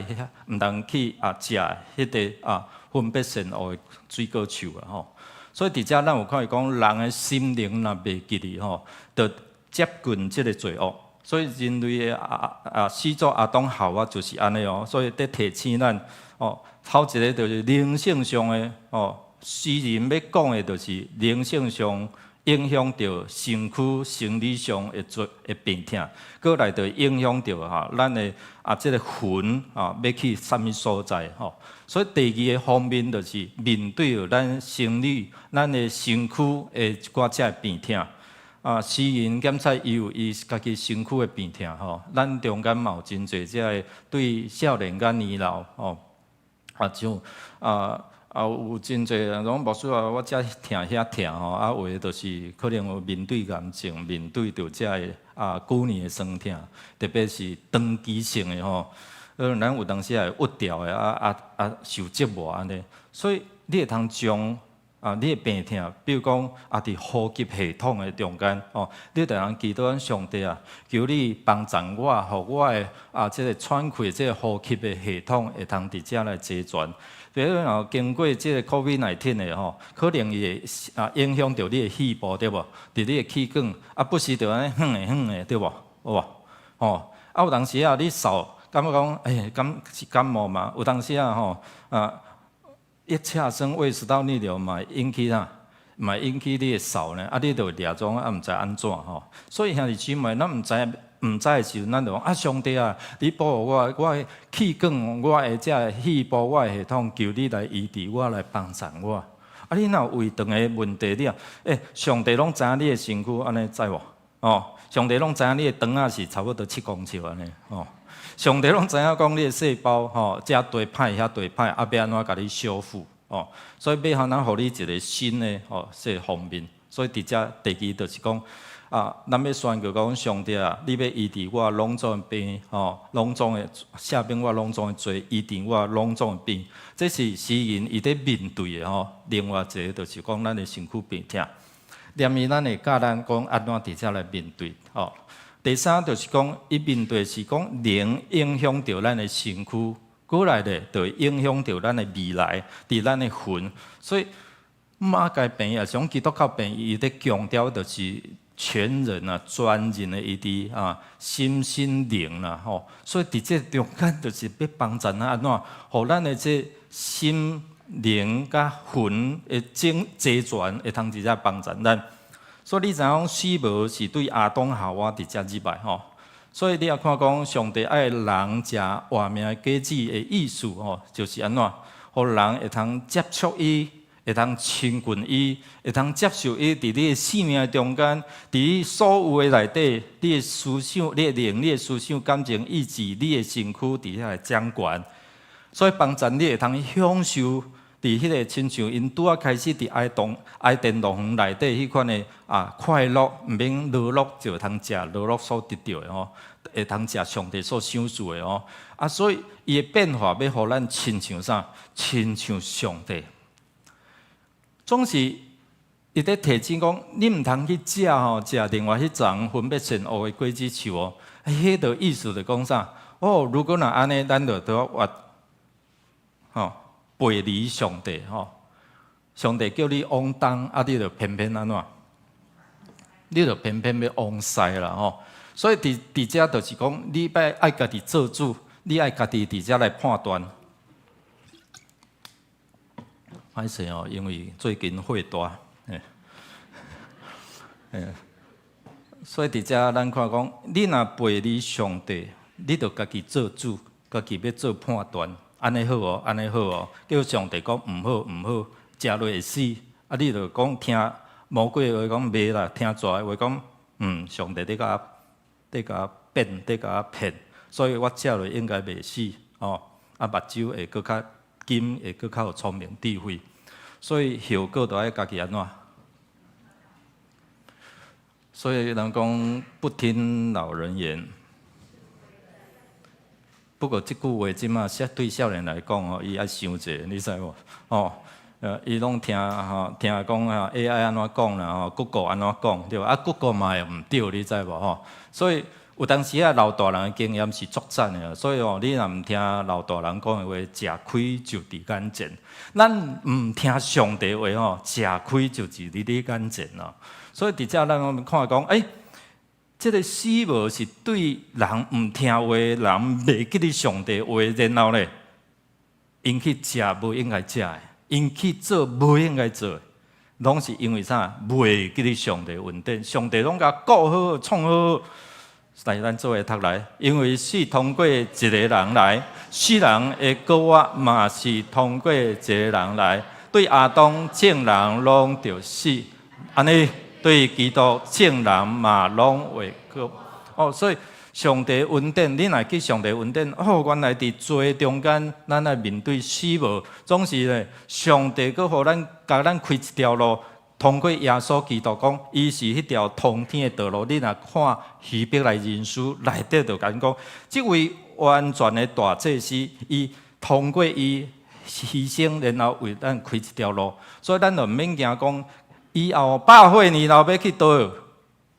毋通去啊食彼个啊分別善惡的水果樹啊吼。所以佇遮咱有看見講，人的心靈若袂記得吼，就接近這個罪惡。所以人類的始祖亞當夏娃就是按呢哦。所以佇提醒咱哦，頭一個就是靈性上的哦，詩人欲講的就是靈性上影響著身軀生理上的罪的病痛，閣來就影響著哈咱的啊這个魂啊欲去啥物所在吼。所以第二个方面就是面對著咱生理、咱的身軀的一寡這个病痛。啊，詩人檢測伊有伊家己身軀的病痛吼，咱中間嘛有真濟這个對少年佮年老吼，啊像有真濟人講牧師啊，我遮疼遐疼吼，啊有的就是可能有面對癌症，面對著這个久年的酸痛，特別是長期性的吼，咱有當時會鬱掉的，受折磨按呢，所以你會通將你的病痛，比如講佇呼吸系統的中間，哦，你就通祈禱咱上帝啊，求你幫助我，予我的這个喘氣、這个呼吸的系統會通佇遮來齊全。比如講經過這个 COVID-19 的吼，可能伊會影響著你的肺部對無？佇你的氣管不時就按呢哼的哼的對無？有無？吼，有當時啊，你嗽，感覺講，欸，敢是感冒嘛？有當時啊吼，腋下生胃食道逆流嘛，引起啥？嘛引起你的嗽呢？你就掠創啊，毋知按怎吼。所以兄弟姊妹，咱毋知毋知的時陣，咱就講啊，上帝啊，你保護我，我的氣管，我的這个肺部，我的系統，求你來醫治我，來幫助我。啊，你若有胃腸的問題，你啊，欸，上帝攏知影你的身軀，按呢知無？哦，上帝攏知影你的腸仔是差不多7公尺按呢，哦。上帝攏知影講你的細胞吼，遮地歹遐地歹，欲按怎共你修復哦？所以欲按怎予你一个新的吼，這个方面。所以佇遮第二就是講啊，咱欲宣告講上帝啊，你欲醫治我攏總的病吼，攏總的赦免我攏總的罪，醫治我攏總的病。這是詩人伊佇面對的吼。另外一个就是講咱的身軀病痛，連伊咱會教咱講按怎佇遮來面對吼。第三就是講，伊面對是講靈影響著咱的身軀，過來咧就會影響著咱的未來，佇咱的魂。所以馬偕病院，像基督教病院，伊佇強調就是全人啊，全人的醫治啊，心身靈啦吼。所以佇這中間就是欲幫助咱按怎，予咱的這心靈佮魂的整齊全，會通佇遮幫助咱。所以你知影講死無是對亞當夏娃佇遮入來吼，所以你也看講上帝愛人食活命的果子的意思吼，就是按怎，予人會通接觸伊，會通親近伊，會通接受伊佇你的生命中間，佇你所有的內底，你的思想、你的靈、你的思想、感情、意志、你的身軀佇遐來掌權，所以幫助你會通享受。佇彼个親像𪜶拄仔開始佇埃甸樂園內底彼款的快樂，毋免勞碌就會通食勞碌所得著的吼，會通食上帝所賞賜的吼。啊，所以伊的變化欲予咱親像啥？親像上帝。總是伊佇提醒講，你毋通去食吼，食另外彼叢分別善惡的果子樹哦。彼个意思就講啥？哦，如果若按呢，咱就都要吼。背離上帝吼，上帝叫你往東，啊，你就偏偏按怎？你就偏偏欲往西啦吼。所以佇佇遮就是講，你欲愛家己做主，你愛家己佇遮來判斷。歹勢哦，因為最近火大，嘿，嘿，所以佇遮咱看講，你若背離上帝，你就家己做主，家己欲做判斷。按呢好哦，按呢好哦，叫上帝講毋好，毋好，食落會死。啊，你就講聽魔鬼話講袂啦，聽蛇的話講，上帝佇共我變，佇共我騙，所以我食落應該袂死哦。啊，目睭會閣較金，會閣較有聰明智慧，所以後果都愛家己按怎？所以人講不聽老人言。不過這句話這馬對少年來講吼，伊愛想者，你知無？哦，伊攏聽吼，聽講啊 AI 按怎講啦，吼，Google 按怎講，對無？啊，Google 嘛會毋對，你知無？吼，所以有當時啊，老大人的經驗是足讚的，所以哦，你若毋聽老大人講的話，食虧就佇眼前。咱毋聽上帝話吼，食虧就佇你眼前咯。所以佇遮咱攏看講，這个死亡是對人毋聽話，人袂記得上帝話，然後咧，𪜶去食無應該食的，𪜶去做無應該做的，攏是因為啥？袂記得上帝恩典，上帝攏共顧好、創好，來咱做伙讀來，因為死通過一个人來，死人的過活嘛是通過一个人來，對亞當眾人攏著死，按呢對基督眾人嘛攏會過哦，所以上帝恩典，你若記上帝恩典，哦，原來佇罪中間，咱愛面對死亡，總是咧，上帝閣予咱共咱開一條路，通過耶穌基督講，伊是彼條通天的道路。你若看希伯來人書內底就共講，這位完全的大祭司，伊通過伊犧牲，然後為咱開一條路，所以咱就毋免驚講。以後百歲年老欲去佗，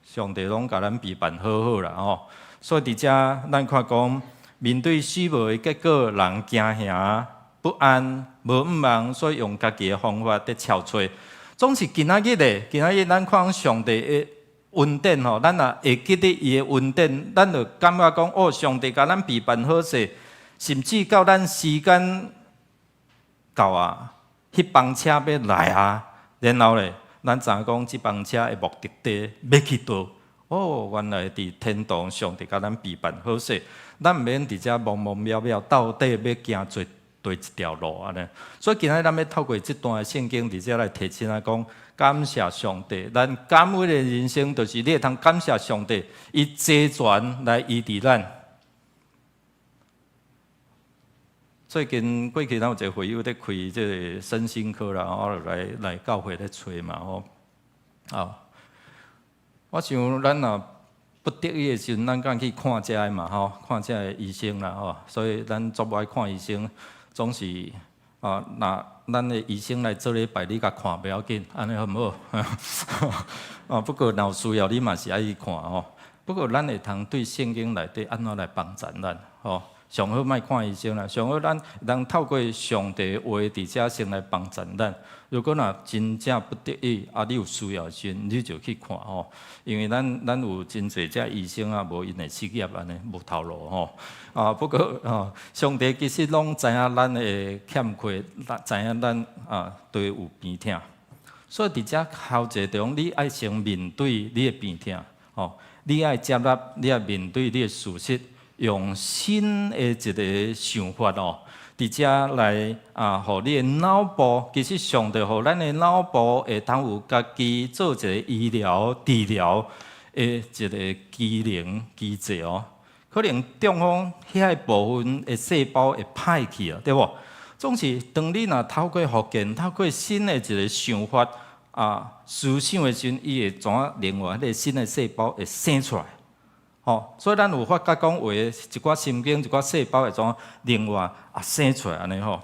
上帝攏共咱備辦好好啦吼。所以佇遮咱看講，面對死亡的結果，人驚嚇、不安、無向望，所以用家己的方法佇搜揣。總是今仔日咧，今仔日咱看上帝的恩典吼，咱若會記得伊的恩典，咱就感覺講哦，上帝共咱備辦好勢，甚至到咱時間到啊，彼班車欲來啊，然後咧，咱知影講這班車的目的地欲去佗？哦，原來佇天堂上帝共咱備辦好勢，咱毋免佇遮茫茫渺渺，到底欲行做佗一條路按呢。所以今仔日咱欲透過這段的聖經佇遮來提醒咱講，感謝上帝，咱感恩的人生就是你會通感謝上帝，伊齊全來醫治咱。最近過去，咱有一个會友佇開這个身心科啦，我就來來教會咧揣嘛吼。啊，我想咱若不得已的時陣，咱敢去看這个嘛吼，看這个醫生啦吼。所以咱足愛看醫生，總是啊，若咱的醫生來做禮拜，你共看袂要緊，按呢好毋好？啊，不過若有需要，你嘛是愛去看吼。不過咱會通對聖經內底按怎來幫助咱吼？上好莫看醫生啦，上好咱通透過上帝話佇遮先來幫助咱。如果若真正不得已，啊，你有需要時陣，你就去看吼。因為咱有真濟這醫生啊，無𪜶的職業按呢，無頭路吼。啊，不過吼，上帝其實攏知影咱的欠缺，知影咱啊都有病痛。所以佇遮頭一個中，你愛先面對你的病痛，吼，你愛接納，你愛面對你的事實。用新的一个想法哦，佇遮來啊，予你的腦部，其實上帝予咱的腦部會通有家己做一個醫療治療的一个機能機制哦。可能中風遐個部分的細胞會歹去啊，對無？總是當你若透過復健，透過新的一个想法啊思想的時陣，伊會怎啊？另外彼个新的細胞會生出來。吼，所以咱有發覺講，有的一寡神經、一寡細胞會怎另外啊生出來按呢吼。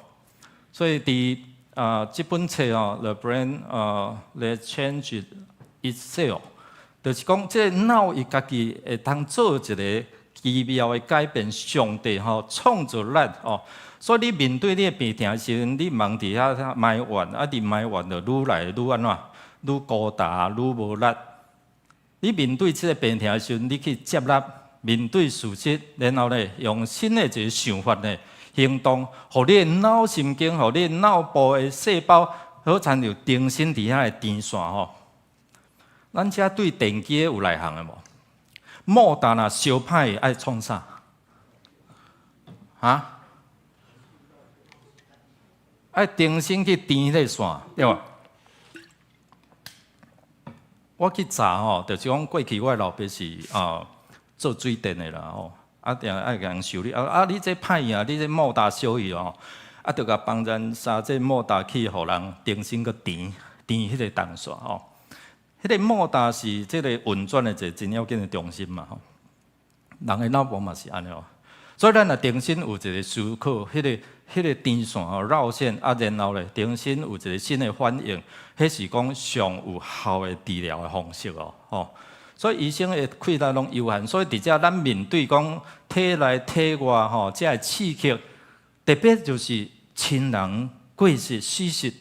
所以佇啊這本冊吼，《The Brain That Changed Itself》，就是講這个腦伊家己會通做一个奇妙的改變。上帝吼創造咱吼，所以你面對你的病痛的時陣，你毋通佇遐埋怨，啊，佇埋怨就愈來愈按怎，愈孤單，愈無力。你面對這个病痛的時陣，你去接納，面對事實，然後咧用新的一个想法咧行動，予你的腦神經，予你的腦部的細胞，好親像重新佇遐的連線吼。咱遮對電機有內行的無？摩打若燒歹愛創啥？啊？愛重新去連彼个線，對無？我去查吼，就是講過去我老爸是啊做水電的啦吼。啊，定愛共人修理。啊啊！你這歹啊，你這莫達小去哦，啊，就共幫咱殺這莫達去予人重新閣填填彼個銅線吼。彼個莫達是這個運轉的一個真要緊的中心嘛吼。人的腦部嘛是按呢哦。所以咱若重新有一個思考，彼個電線吼繞線啊，然後咧重新有一個新的反應，彼是講上有效的治療的方式哦，吼。所以醫生的氣力攏有限，所以佇遮咱面對講體內體外吼，這个刺激，特別就是親人過世死訊，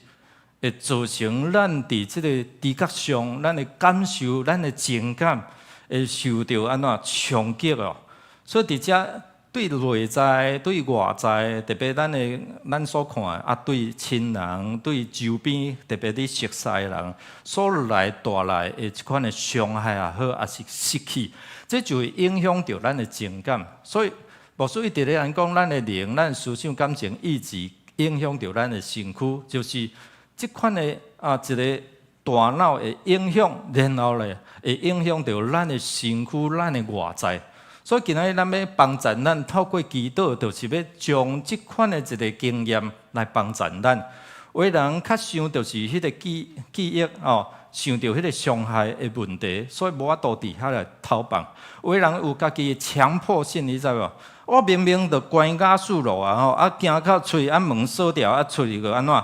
會造成咱佇這個知覺上，咱的感受、咱的情感會受著按怎衝擊哦。所以佇遮對內在、對外在，特別咱的咱所看的啊，對親人、對周邊，特別你熟似的人所來帶來的這款的傷害也好，抑是失去，這就會影響著咱的情感。所以牧師一直咧講，咱的靈、咱的思想、感情、意志，影響著咱的身軀，就是這款的啊一個大腦會影響，然後咧會影響著咱的身軀、咱的外在。所以今仔日咱欲幫助咱透過祈禱，就是欲將這款的一個經驗來幫助咱。有的人較想著是彼個記憶哦，想著彼個傷害的問題，所以無法度佇遐來透放。有的人有家己的強迫性，你知無？我明明就關瓦斯爐啊吼，啊行到喙啊門鎖掉啊出去閣按怎？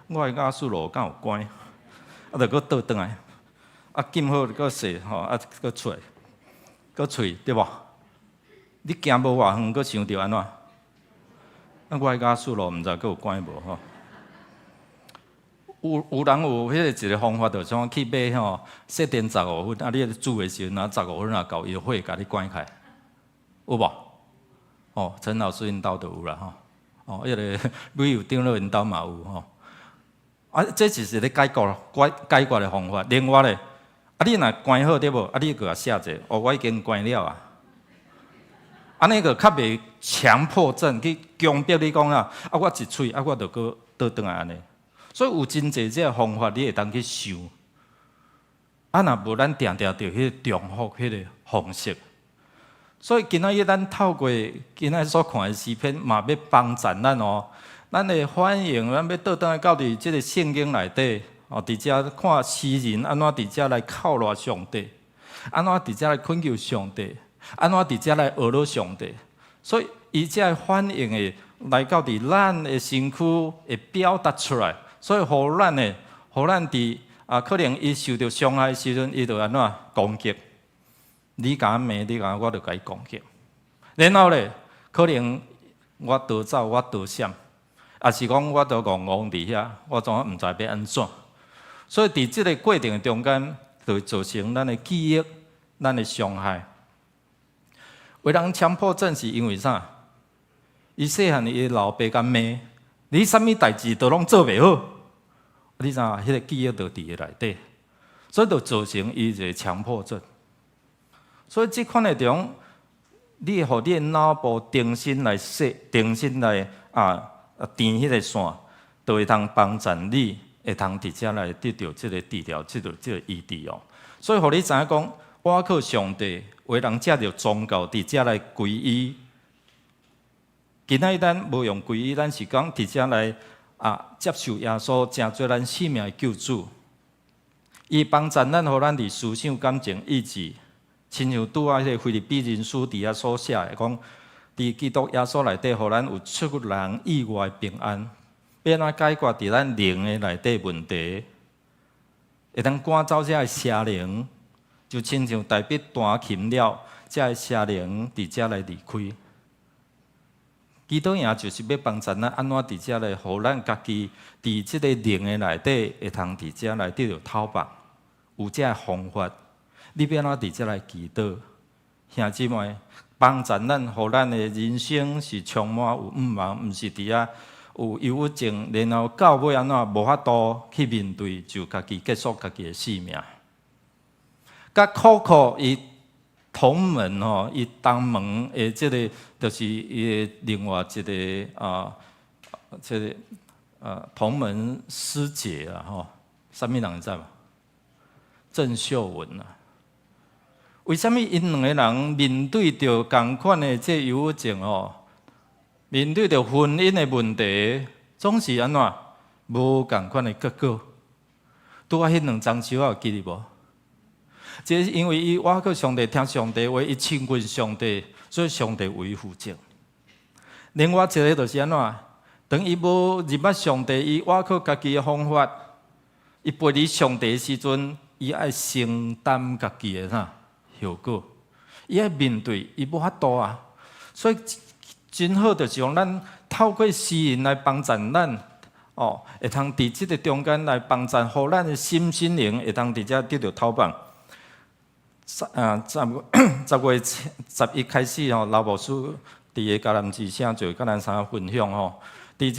我的瓦斯爐敢有關？啊，就閣倒轉來，啊撳好閣閂吼，啊閣出來。閣喙對無？你行無偌遠，閣想著按怎？啊，我的瓦斯爐毋知閣有關無吼？有人有彼個一個方法，就是講去買吼設定十五分，啊，你煮的時陣，啊十五分若到，伊火共你關開，有無？哦，陳老師𪜶兜就有啦吼。哦，彼個旅遊長老𪜶兜嘛有吼。啊，這就是咧解決的方法。另外咧，啊，你若關好對無？啊，你閣共寫者，哦，我已經關了啊。按呢閣較袂強迫症去強迫你講啊，啊，我一喙啊，我就閣倒轉來按呢。所以有真濟這个方法，你會當去想。啊，若無咱定定著彼個重複彼個方式。所以今仔日咱透過今仔日所看的詩篇，嘛欲幫助咱哦。咱的反應，咱欲倒轉來到佇這个聖經內底。哦，佇遮看詩人按怎佇遮來靠賴上帝，按怎佇遮來懇求上帝，按怎佇遮來學了上帝。所以伊這个反應會來到佇咱的身軀會表達出來，所以予咱的，予咱佇啊，可能伊受著傷害的時陣，伊就按怎攻擊。你共我罵，你共我就共伊攻擊。然後咧，可能我逃走，我逃閃，抑是講我都戇戇佇遐，我總毋知欲按怎。所以佇這个過程中間，就會造成咱的記憶、咱的傷害。有人強迫症是因為啥？伊細漢伊老爸共罵，你啥物代誌都攏做袂好，你知影？彼个記憶就佇伊內底，所以就造成伊一个強迫症。所以這款的種，你予你的腦部重新來設、重新來啊填彼个線，就會通幫助你。會通佇遮來得著這个治療，這個醫治哦。所以，予你知影講，倚靠上帝，有的人藉著宗教佇遮來歸依。今仔日咱無用歸依，咱是講佇遮來啊接受耶穌，成做咱生命的救主。伊幫助咱，予咱佇思想、感情、意志，親像拄仔彼个腓立比人書佇遐所寫的，講佇基督耶穌內底，予咱有出人意外的平安。欲按怎解決佇咱靈的內底問題，會當趕走這个邪靈，就親像大衛彈琴了，這个邪靈佇遮來離開。祈禱營就是欲幫助咱按怎佇遮來，予咱家己佇這个靈的內底，會通佇遮來得著透放，有這个方法。你欲按怎佇遮來祈禱？兄姊妹，幫助咱，予咱的人生是充滿有向望，毋是佇遐有憂鬱症，然後到尾按怎無法度去面對，就家己結束家己的性命。佮 Coco 伊同門吼，伊同門的這个，就是伊的另外一个啊，這个同門師姐啊吼，啥物人你知無？鄭秀文啊。為啥物𪜶兩个人面對著仝款的這憂鬱症哦，面對著婚姻的問題，總是按怎無仝款的結果？拄仔彼兩欉樹仔有記得無？這是因為伊倚靠上帝，聽上帝話，伊親近上帝，所以上帝為伊負責。另外一个就是按怎？當伊無認捌上帝，伊倚靠家己的方法，伊背離上帝的時陣，伊愛承擔家己的啥後果？伊愛面對，伊無法度啊。所以真好，就是講咱透過詩人來幫助咱，哦，會通佇這个中間來幫助，予咱的心身靈會通佇遮得著透放。10月11開始吼，劉牧師佇个迦南之聲就佮咱三分享吼，佇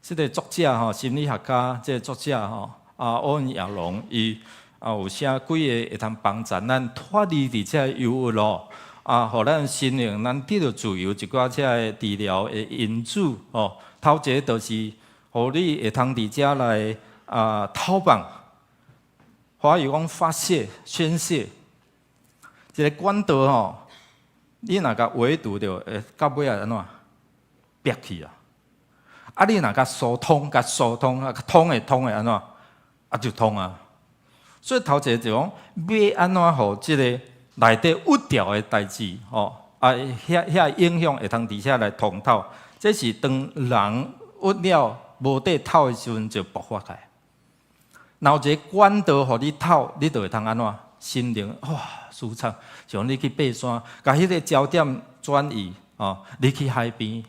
這个作者吼，心理學家，這个作者吼，啊，歐文亞隆，伊啊有寫幾个會通幫助咱脫離佇這个憂鬱咯，啊，予咱心靈咱得著自由，一寡這个治療的因子吼。頭一个就是予你會通佇遮來啊透放，華語講發洩、宣洩，一个管道吼，你若共圍堵著，會到尾仔按怎煏去啊？啊，你若共疏通、共疏通啊，通會通會按怎？啊，就通啊。所以頭一个就講，欲按怎予這个內底鬱掉的代誌吼，啊，遐影響會通佇遮來通透。這是當人鬱了無地透的時陣，就爆發開。若有一個管道予你透，你就會通按怎？心靈哇舒暢，像你去爬山，共彼个焦點轉移哦，你去海邊，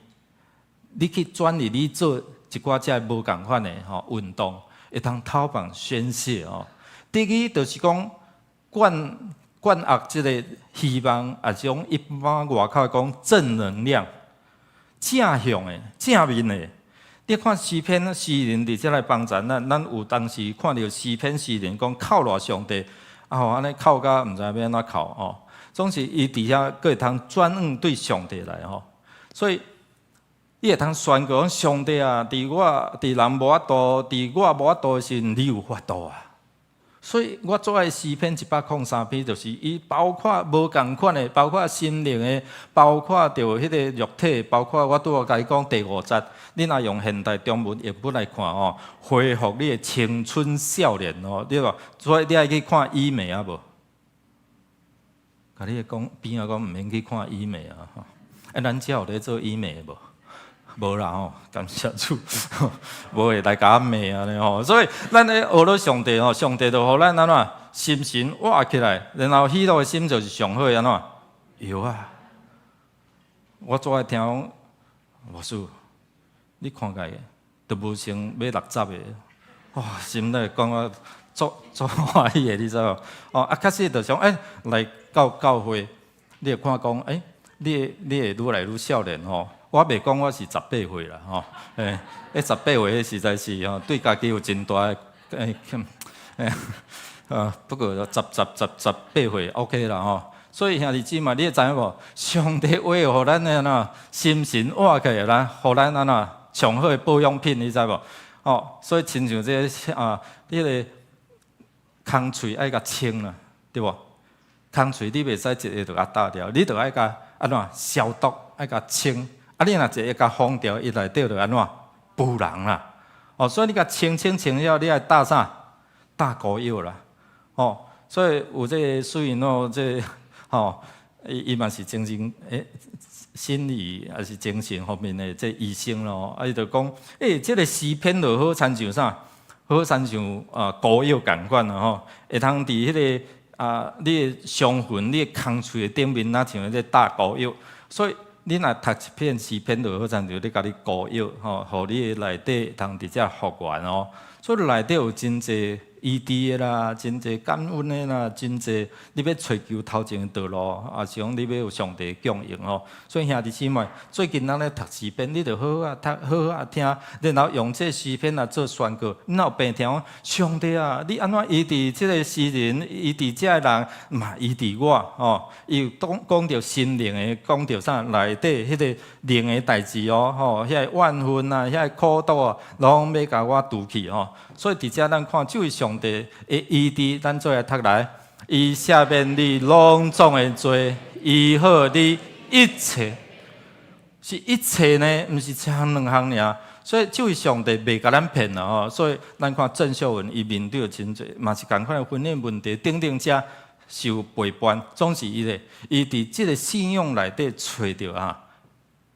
你去轉移，你做一寡這無仝款的吼運動，會通透放宣洩哦。第二就是講灌灌壓這个希望，抑是講一般外口講正能量，正向的、正面的。你看詩篇詩人佇遮來幫助咱，咱有當時看著詩篇詩人講靠賴上帝，啊吼，按呢靠甲毋知欲按怎靠吼，總是伊佇遐閣會通轉向對上帝來吼，所以伊會通宣告講上帝啊，佇我佇人無法度，佇我無法度的時陣，你有法度啊。所以我最愛詩篇103篇，就是伊包括無仝款的，包括心靈的，包括著彼个肉體，包括我拄仔共你講第五節，你若用現代中文譯本來看吼，恢復你的青春少年哦，對無？所以你愛去看醫美啊無？共你講邊仔講毋免去看醫美啊！吼，欸，咱遮有咧做醫美的無？無啦吼，感謝主，無會來共我罵按呢吼。所以咱咧學了上帝吼，上帝就予咱按怎心神活起來，然後喜樂的心就是上好的按怎藥啊！我最愛聽講，牧師，你看起來都無像欲60的，哇！心內講我足足歡喜的，你知無？哦，啊，確實就想欸，來到教會，你會看講，欸，你會愈來愈少年吼。我袂講我是十八歲啦，吼，欸，彼十八歲實在是吼，對家己有真大的欸，欸，啊，不過十八歲 OK 啦，吼。所以兄弟姊妹，你會知影無？上帝話予咱的按怎心神活起來，咱予咱按怎上好的保養品，你知無？哦，所以親像這个啊，彼个空喙愛共清啦，對無？空喙你袂使一下就共焦掉，你著愛共按怎消毒，愛共清。啊，你若一下共封掉，伊內底就按怎挷人啦。哦，所以你共清清清了，你愛打啥？打膏藥啦。哦，所以有這个水諾這个吼，伊嘛是精神欸，心理抑是精神方面的這醫生咯。啊，伊就講，欸，這个詩篇就好親像啥？好親像啊膏藥仝款啦吼，會通佇彼个啊，你的傷痕、你的空喙的頂面，若像彼个打膏藥。所以你若讀一篇詩篇，就好親像咧共你膏藥吼，予你的內底通佇遮復原哦。所以內底有真濟醫治的啦，真濟感恩的啦，真濟你欲揣求頭前的道路，抑是講你欲有上帝的供應吼。所以兄弟姊妹，最近咱咧讀詩篇，你著好好仔讀，好好仔聽，然後用這詩篇來做宣告。你若有病聽講，上帝啊，你按怎醫治這个詩人，醫治這个人，嘛醫治我吼。伊有講講著心靈的，講著啥內底彼个靈的代誌哦，吼，遐个怨恨啊，遐個苦毒啊，攏欲共我除去吼。所以佇遮咱看，這位上帝的醫治，咱做來讀來。伊赦免你攏總的罪，醫好你一切，是一切呢，毋是一項兩項爾。所以這位上帝袂共咱騙啦吼。所以咱看鄭秀文伊面對真濟，嘛是仝款的婚姻問題，等等遮受背叛，總是伊咧，伊佇這个信仰內底揣著啊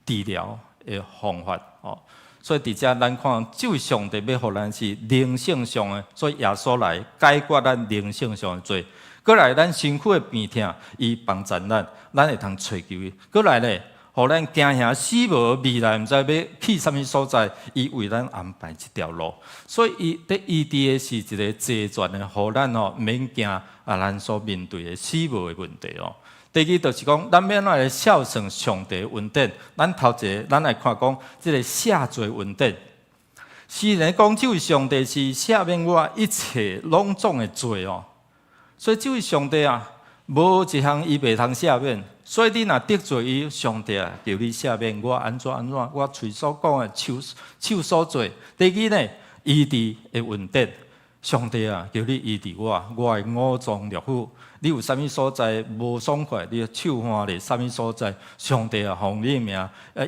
治療的方法吼。所以佇遮咱看，這位上帝欲予咱是靈性上的，所以耶穌來解決咱靈性上的罪。閣來咱身軀的病痛，伊幫助咱，咱會通揣求伊。閣來咧，予咱驚嚇死亡未來，毋知欲去啥物所在，伊為咱安排一條路。所以伊佇醫治的是一个齊全的，予咱吼毋免驚啊，咱所面對的死亡的問題哦。第二就是講，咱欲按怎來效仿上帝的恩典？咱頭一个，咱來看講這个赦罪恩典。雖然講這位上帝是赦免我一切攏總的罪哦，所以這位上帝啊，無一項伊袂通赦免。所以你若得罪伊，上帝啊，求你赦免我按怎按怎，我喙所講的，手手所做。第二呢，醫治的恩典，上帝啊，求你醫治我，我的五臟六腑。你有啥物所在無爽快？你手汗咧，啥物所在？上帝啊，奉你的名，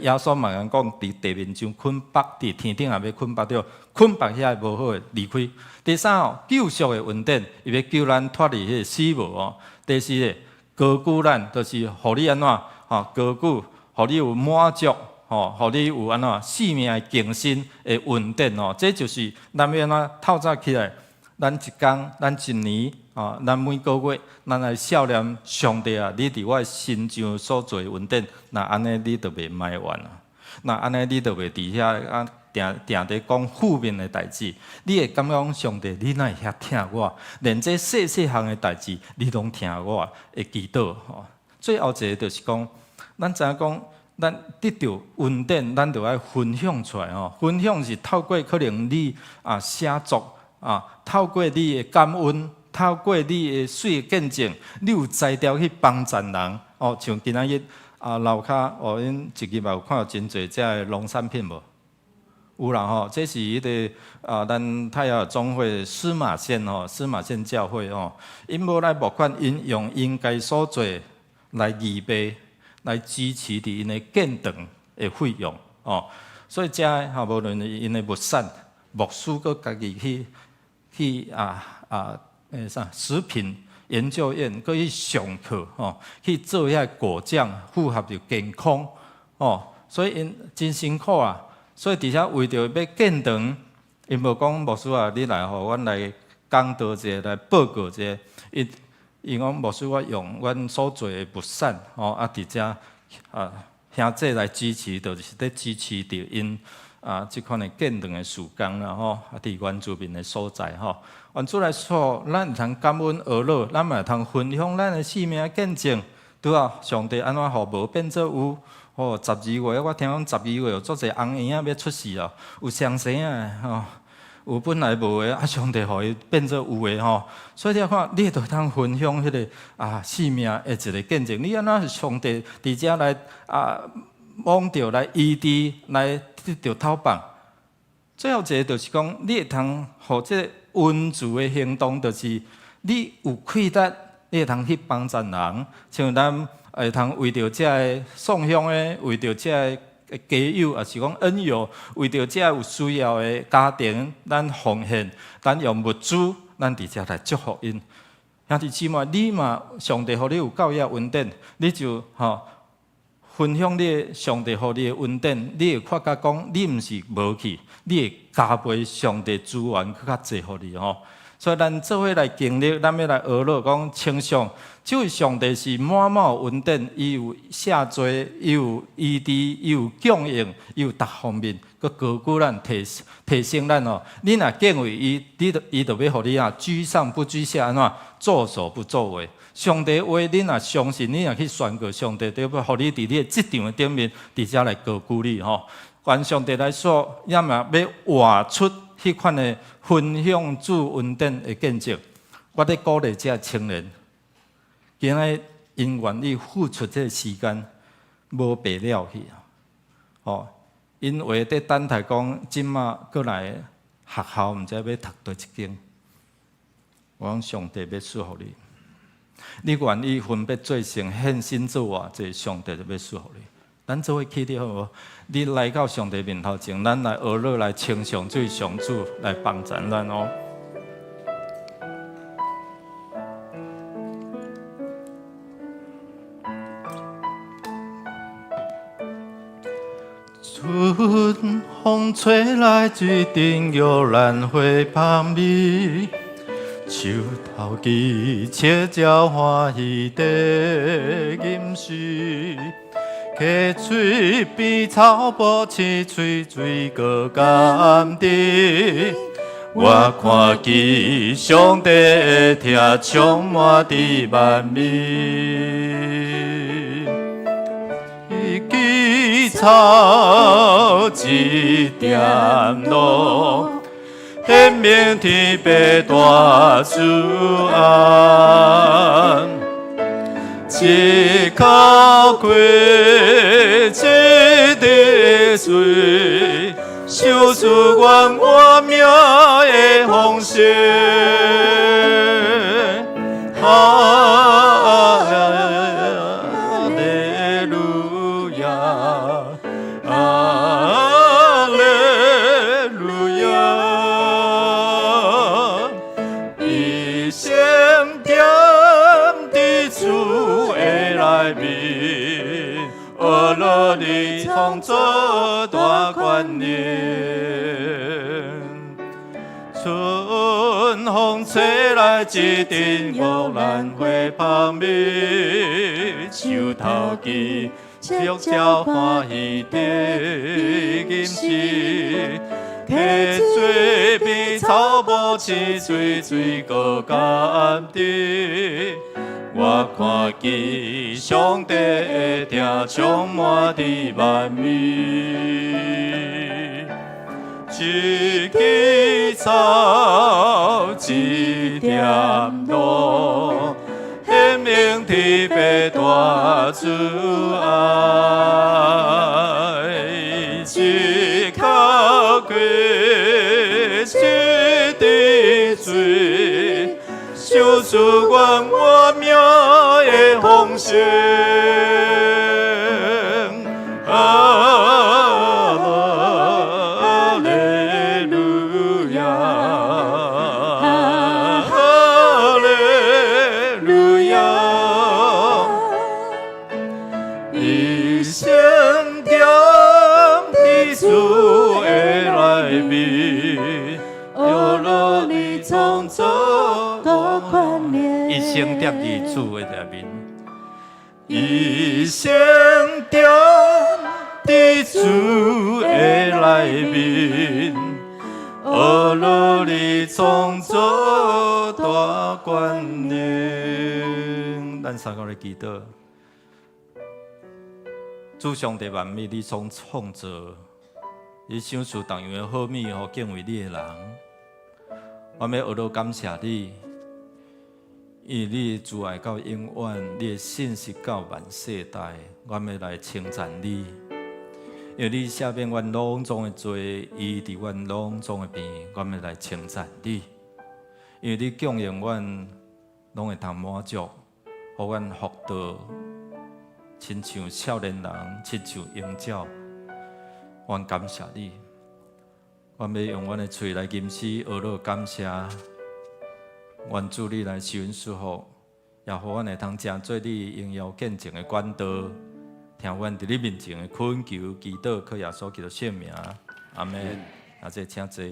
耶穌嘛共講，佇地面上捆縛，佇天頂也欲捆縛著，捆縛遐無好的離開。第三哦，救贖的恩典，伊欲救咱脫離彼个死亡哦。第四个，高舉咱，就是予你按怎？吼，高舉，予你有滿足，吼，予你有按怎生命的更新的恩典哦。這就是咱欲按怎透早起來，咱一工，咱一年，啊，咱每个月，咱來數念上帝啊！你佇我身上所做的恩典，若按呢你就袂埋怨啊！若按呢你就袂佇遐啊，定定佇講負面的代誌。你會感覺講上帝，你哪會遐疼我？連這細細項的代誌，你攏聽我的祈禱吼。最後一个就是講，咱知影講，咱得著恩典，咱就愛分享出來吼。分享是透過可能你啊寫作啊，透過你的感恩。透過你的水見證，你有才調去幫助人哦。像今仔日啊，樓跤哦，𪜶一日嘛有看著真濟遮的農產品無？有啦吼，這是彼个啊，咱太和總會司馬縣吼，司馬縣教會吼，𪜶無來募款，𪜶用𪜶家所做來預備，來支持佇𪜶的建堂的費用哦。所以遮吼，無論𪜶的物產，牧師閣家己去去啊啊。啥食品研究院，閣去上課吼，去做遐果醬，符合著健康哦，所以𪜶真辛苦啊。所以佇遮為著欲建堂，𪜶無講牧師啊，你來予阮來講道者，來報告者。伊伊講牧師，我用阮所做的物產吼，啊佇遮啊兄弟來支持，就是咧支持著𪜶啊這款的建堂的事工啦吼，啊佇原住民的所在吼。願主來說，咱會通感恩呵咾，咱嘛會通分享咱的生命見證，對啊，上帝按怎予無變做有？吼，十二月我聽講十二月有足濟紅嬰仔欲出世哦，有雙生仔吼，有本來無的，啊，上帝予伊變做有的吼。所以你看，你會通分享彼个啊生命的一个見證。你按怎上帝佇遮來啊，摸著來醫治，來得著透放。最後一个就是講，你會通予這个恩慈的行動，就是你有氣力，你會通去幫助人，像咱會通為著遮个送香的，為著遮个家友，抑是講恩友，為著遮有需要的家庭，咱奉獻，咱用物資，咱佇遮來祝福𪜶。兄弟姊妹，你嘛上帝予你有夠額恩典，你就吼分享你的上帝予你的恩典，你會發覺講，你毋是無去，你會加倍上帝資源閣較濟予你吼。所以咱做伙來經歷，咱欲來呵咾講稱頌，這位上帝是滿滿有恩典，伊有赦罪，伊有醫治，伊有供應，伊有逐方面，閣高舉咱，提提升咱吼。你若敬畏伊，你就伊就欲予你啊，居上不居下，按怎作首不作尾。上帝話，你若相信，你若去宣告，上帝就欲予你佇你的職場的頂面，佇遮來高舉你吼。願上帝來說，也嘛欲活出彼款的分享主恩典的見證。我咧鼓勵遮青年，今仔𪜶願意付出這个時間，無白了去啊！吼，𪜶話佇等待講，這馬閣來學校，毋知欲讀佗一間。我講上帝欲賜予你。你願意分別做聖，獻身做活祭，上帝就欲賜予你。咱做伙起立好無？你來到上帝面頭前，咱來學樂來稱頌這位上主來幫贊咱哦。春風吹來一陣玉蘭花香味，樹頭枝笑鳥歡喜在吟詩，溪水邊草埔青翠水果甘甜。我看見上帝的疼充滿佇萬民。一枝草，一點露，顯明天父大慈愛。一口氣，一滴水，賞賜阮活命的豐盛。哈利路亞，哈利路亞，一生踮佇主的內面，學樂你創造大權能。春風吹來一陣玉蘭花香味，樹頭枝笑鳥歡喜在吟詩，溪水邊草埔青翠水果甘甜。我看見上帝的疼充滿佇萬民。一枝草，一點露，顯明天父大慈愛。一口氣，一滴水，賞賜阮活命的豐盛。哈利路亞，哈利路亞，一生踮佇主的內面，學樂你創造大權能。一生踮佇主的內面，一生踮佇主的內面，學樂你創造大權能。咱三個來祈禱，主上帝萬物你所創造，你賞賜同樣的好物，予敬畏你的人。我欲學樂感謝你，因為你的慈愛到永遠，你的信實到萬世代。我欲來稱讚你，因為你赦免阮攏總的罪，醫治阮攏總的病。我欲來稱讚你，因為你供應阮攏會通滿足，予阮福到親像少年人，親像鷹鳥。阮感謝你，我欲用阮的喙來吟詩，學樂感謝。願主你來賜阮祝福，也予阮會通成做你榮耀見證的管道，聽阮佇你面前的懇求、祈禱，靠耶穌基督聖名，阿門。阿姐請坐。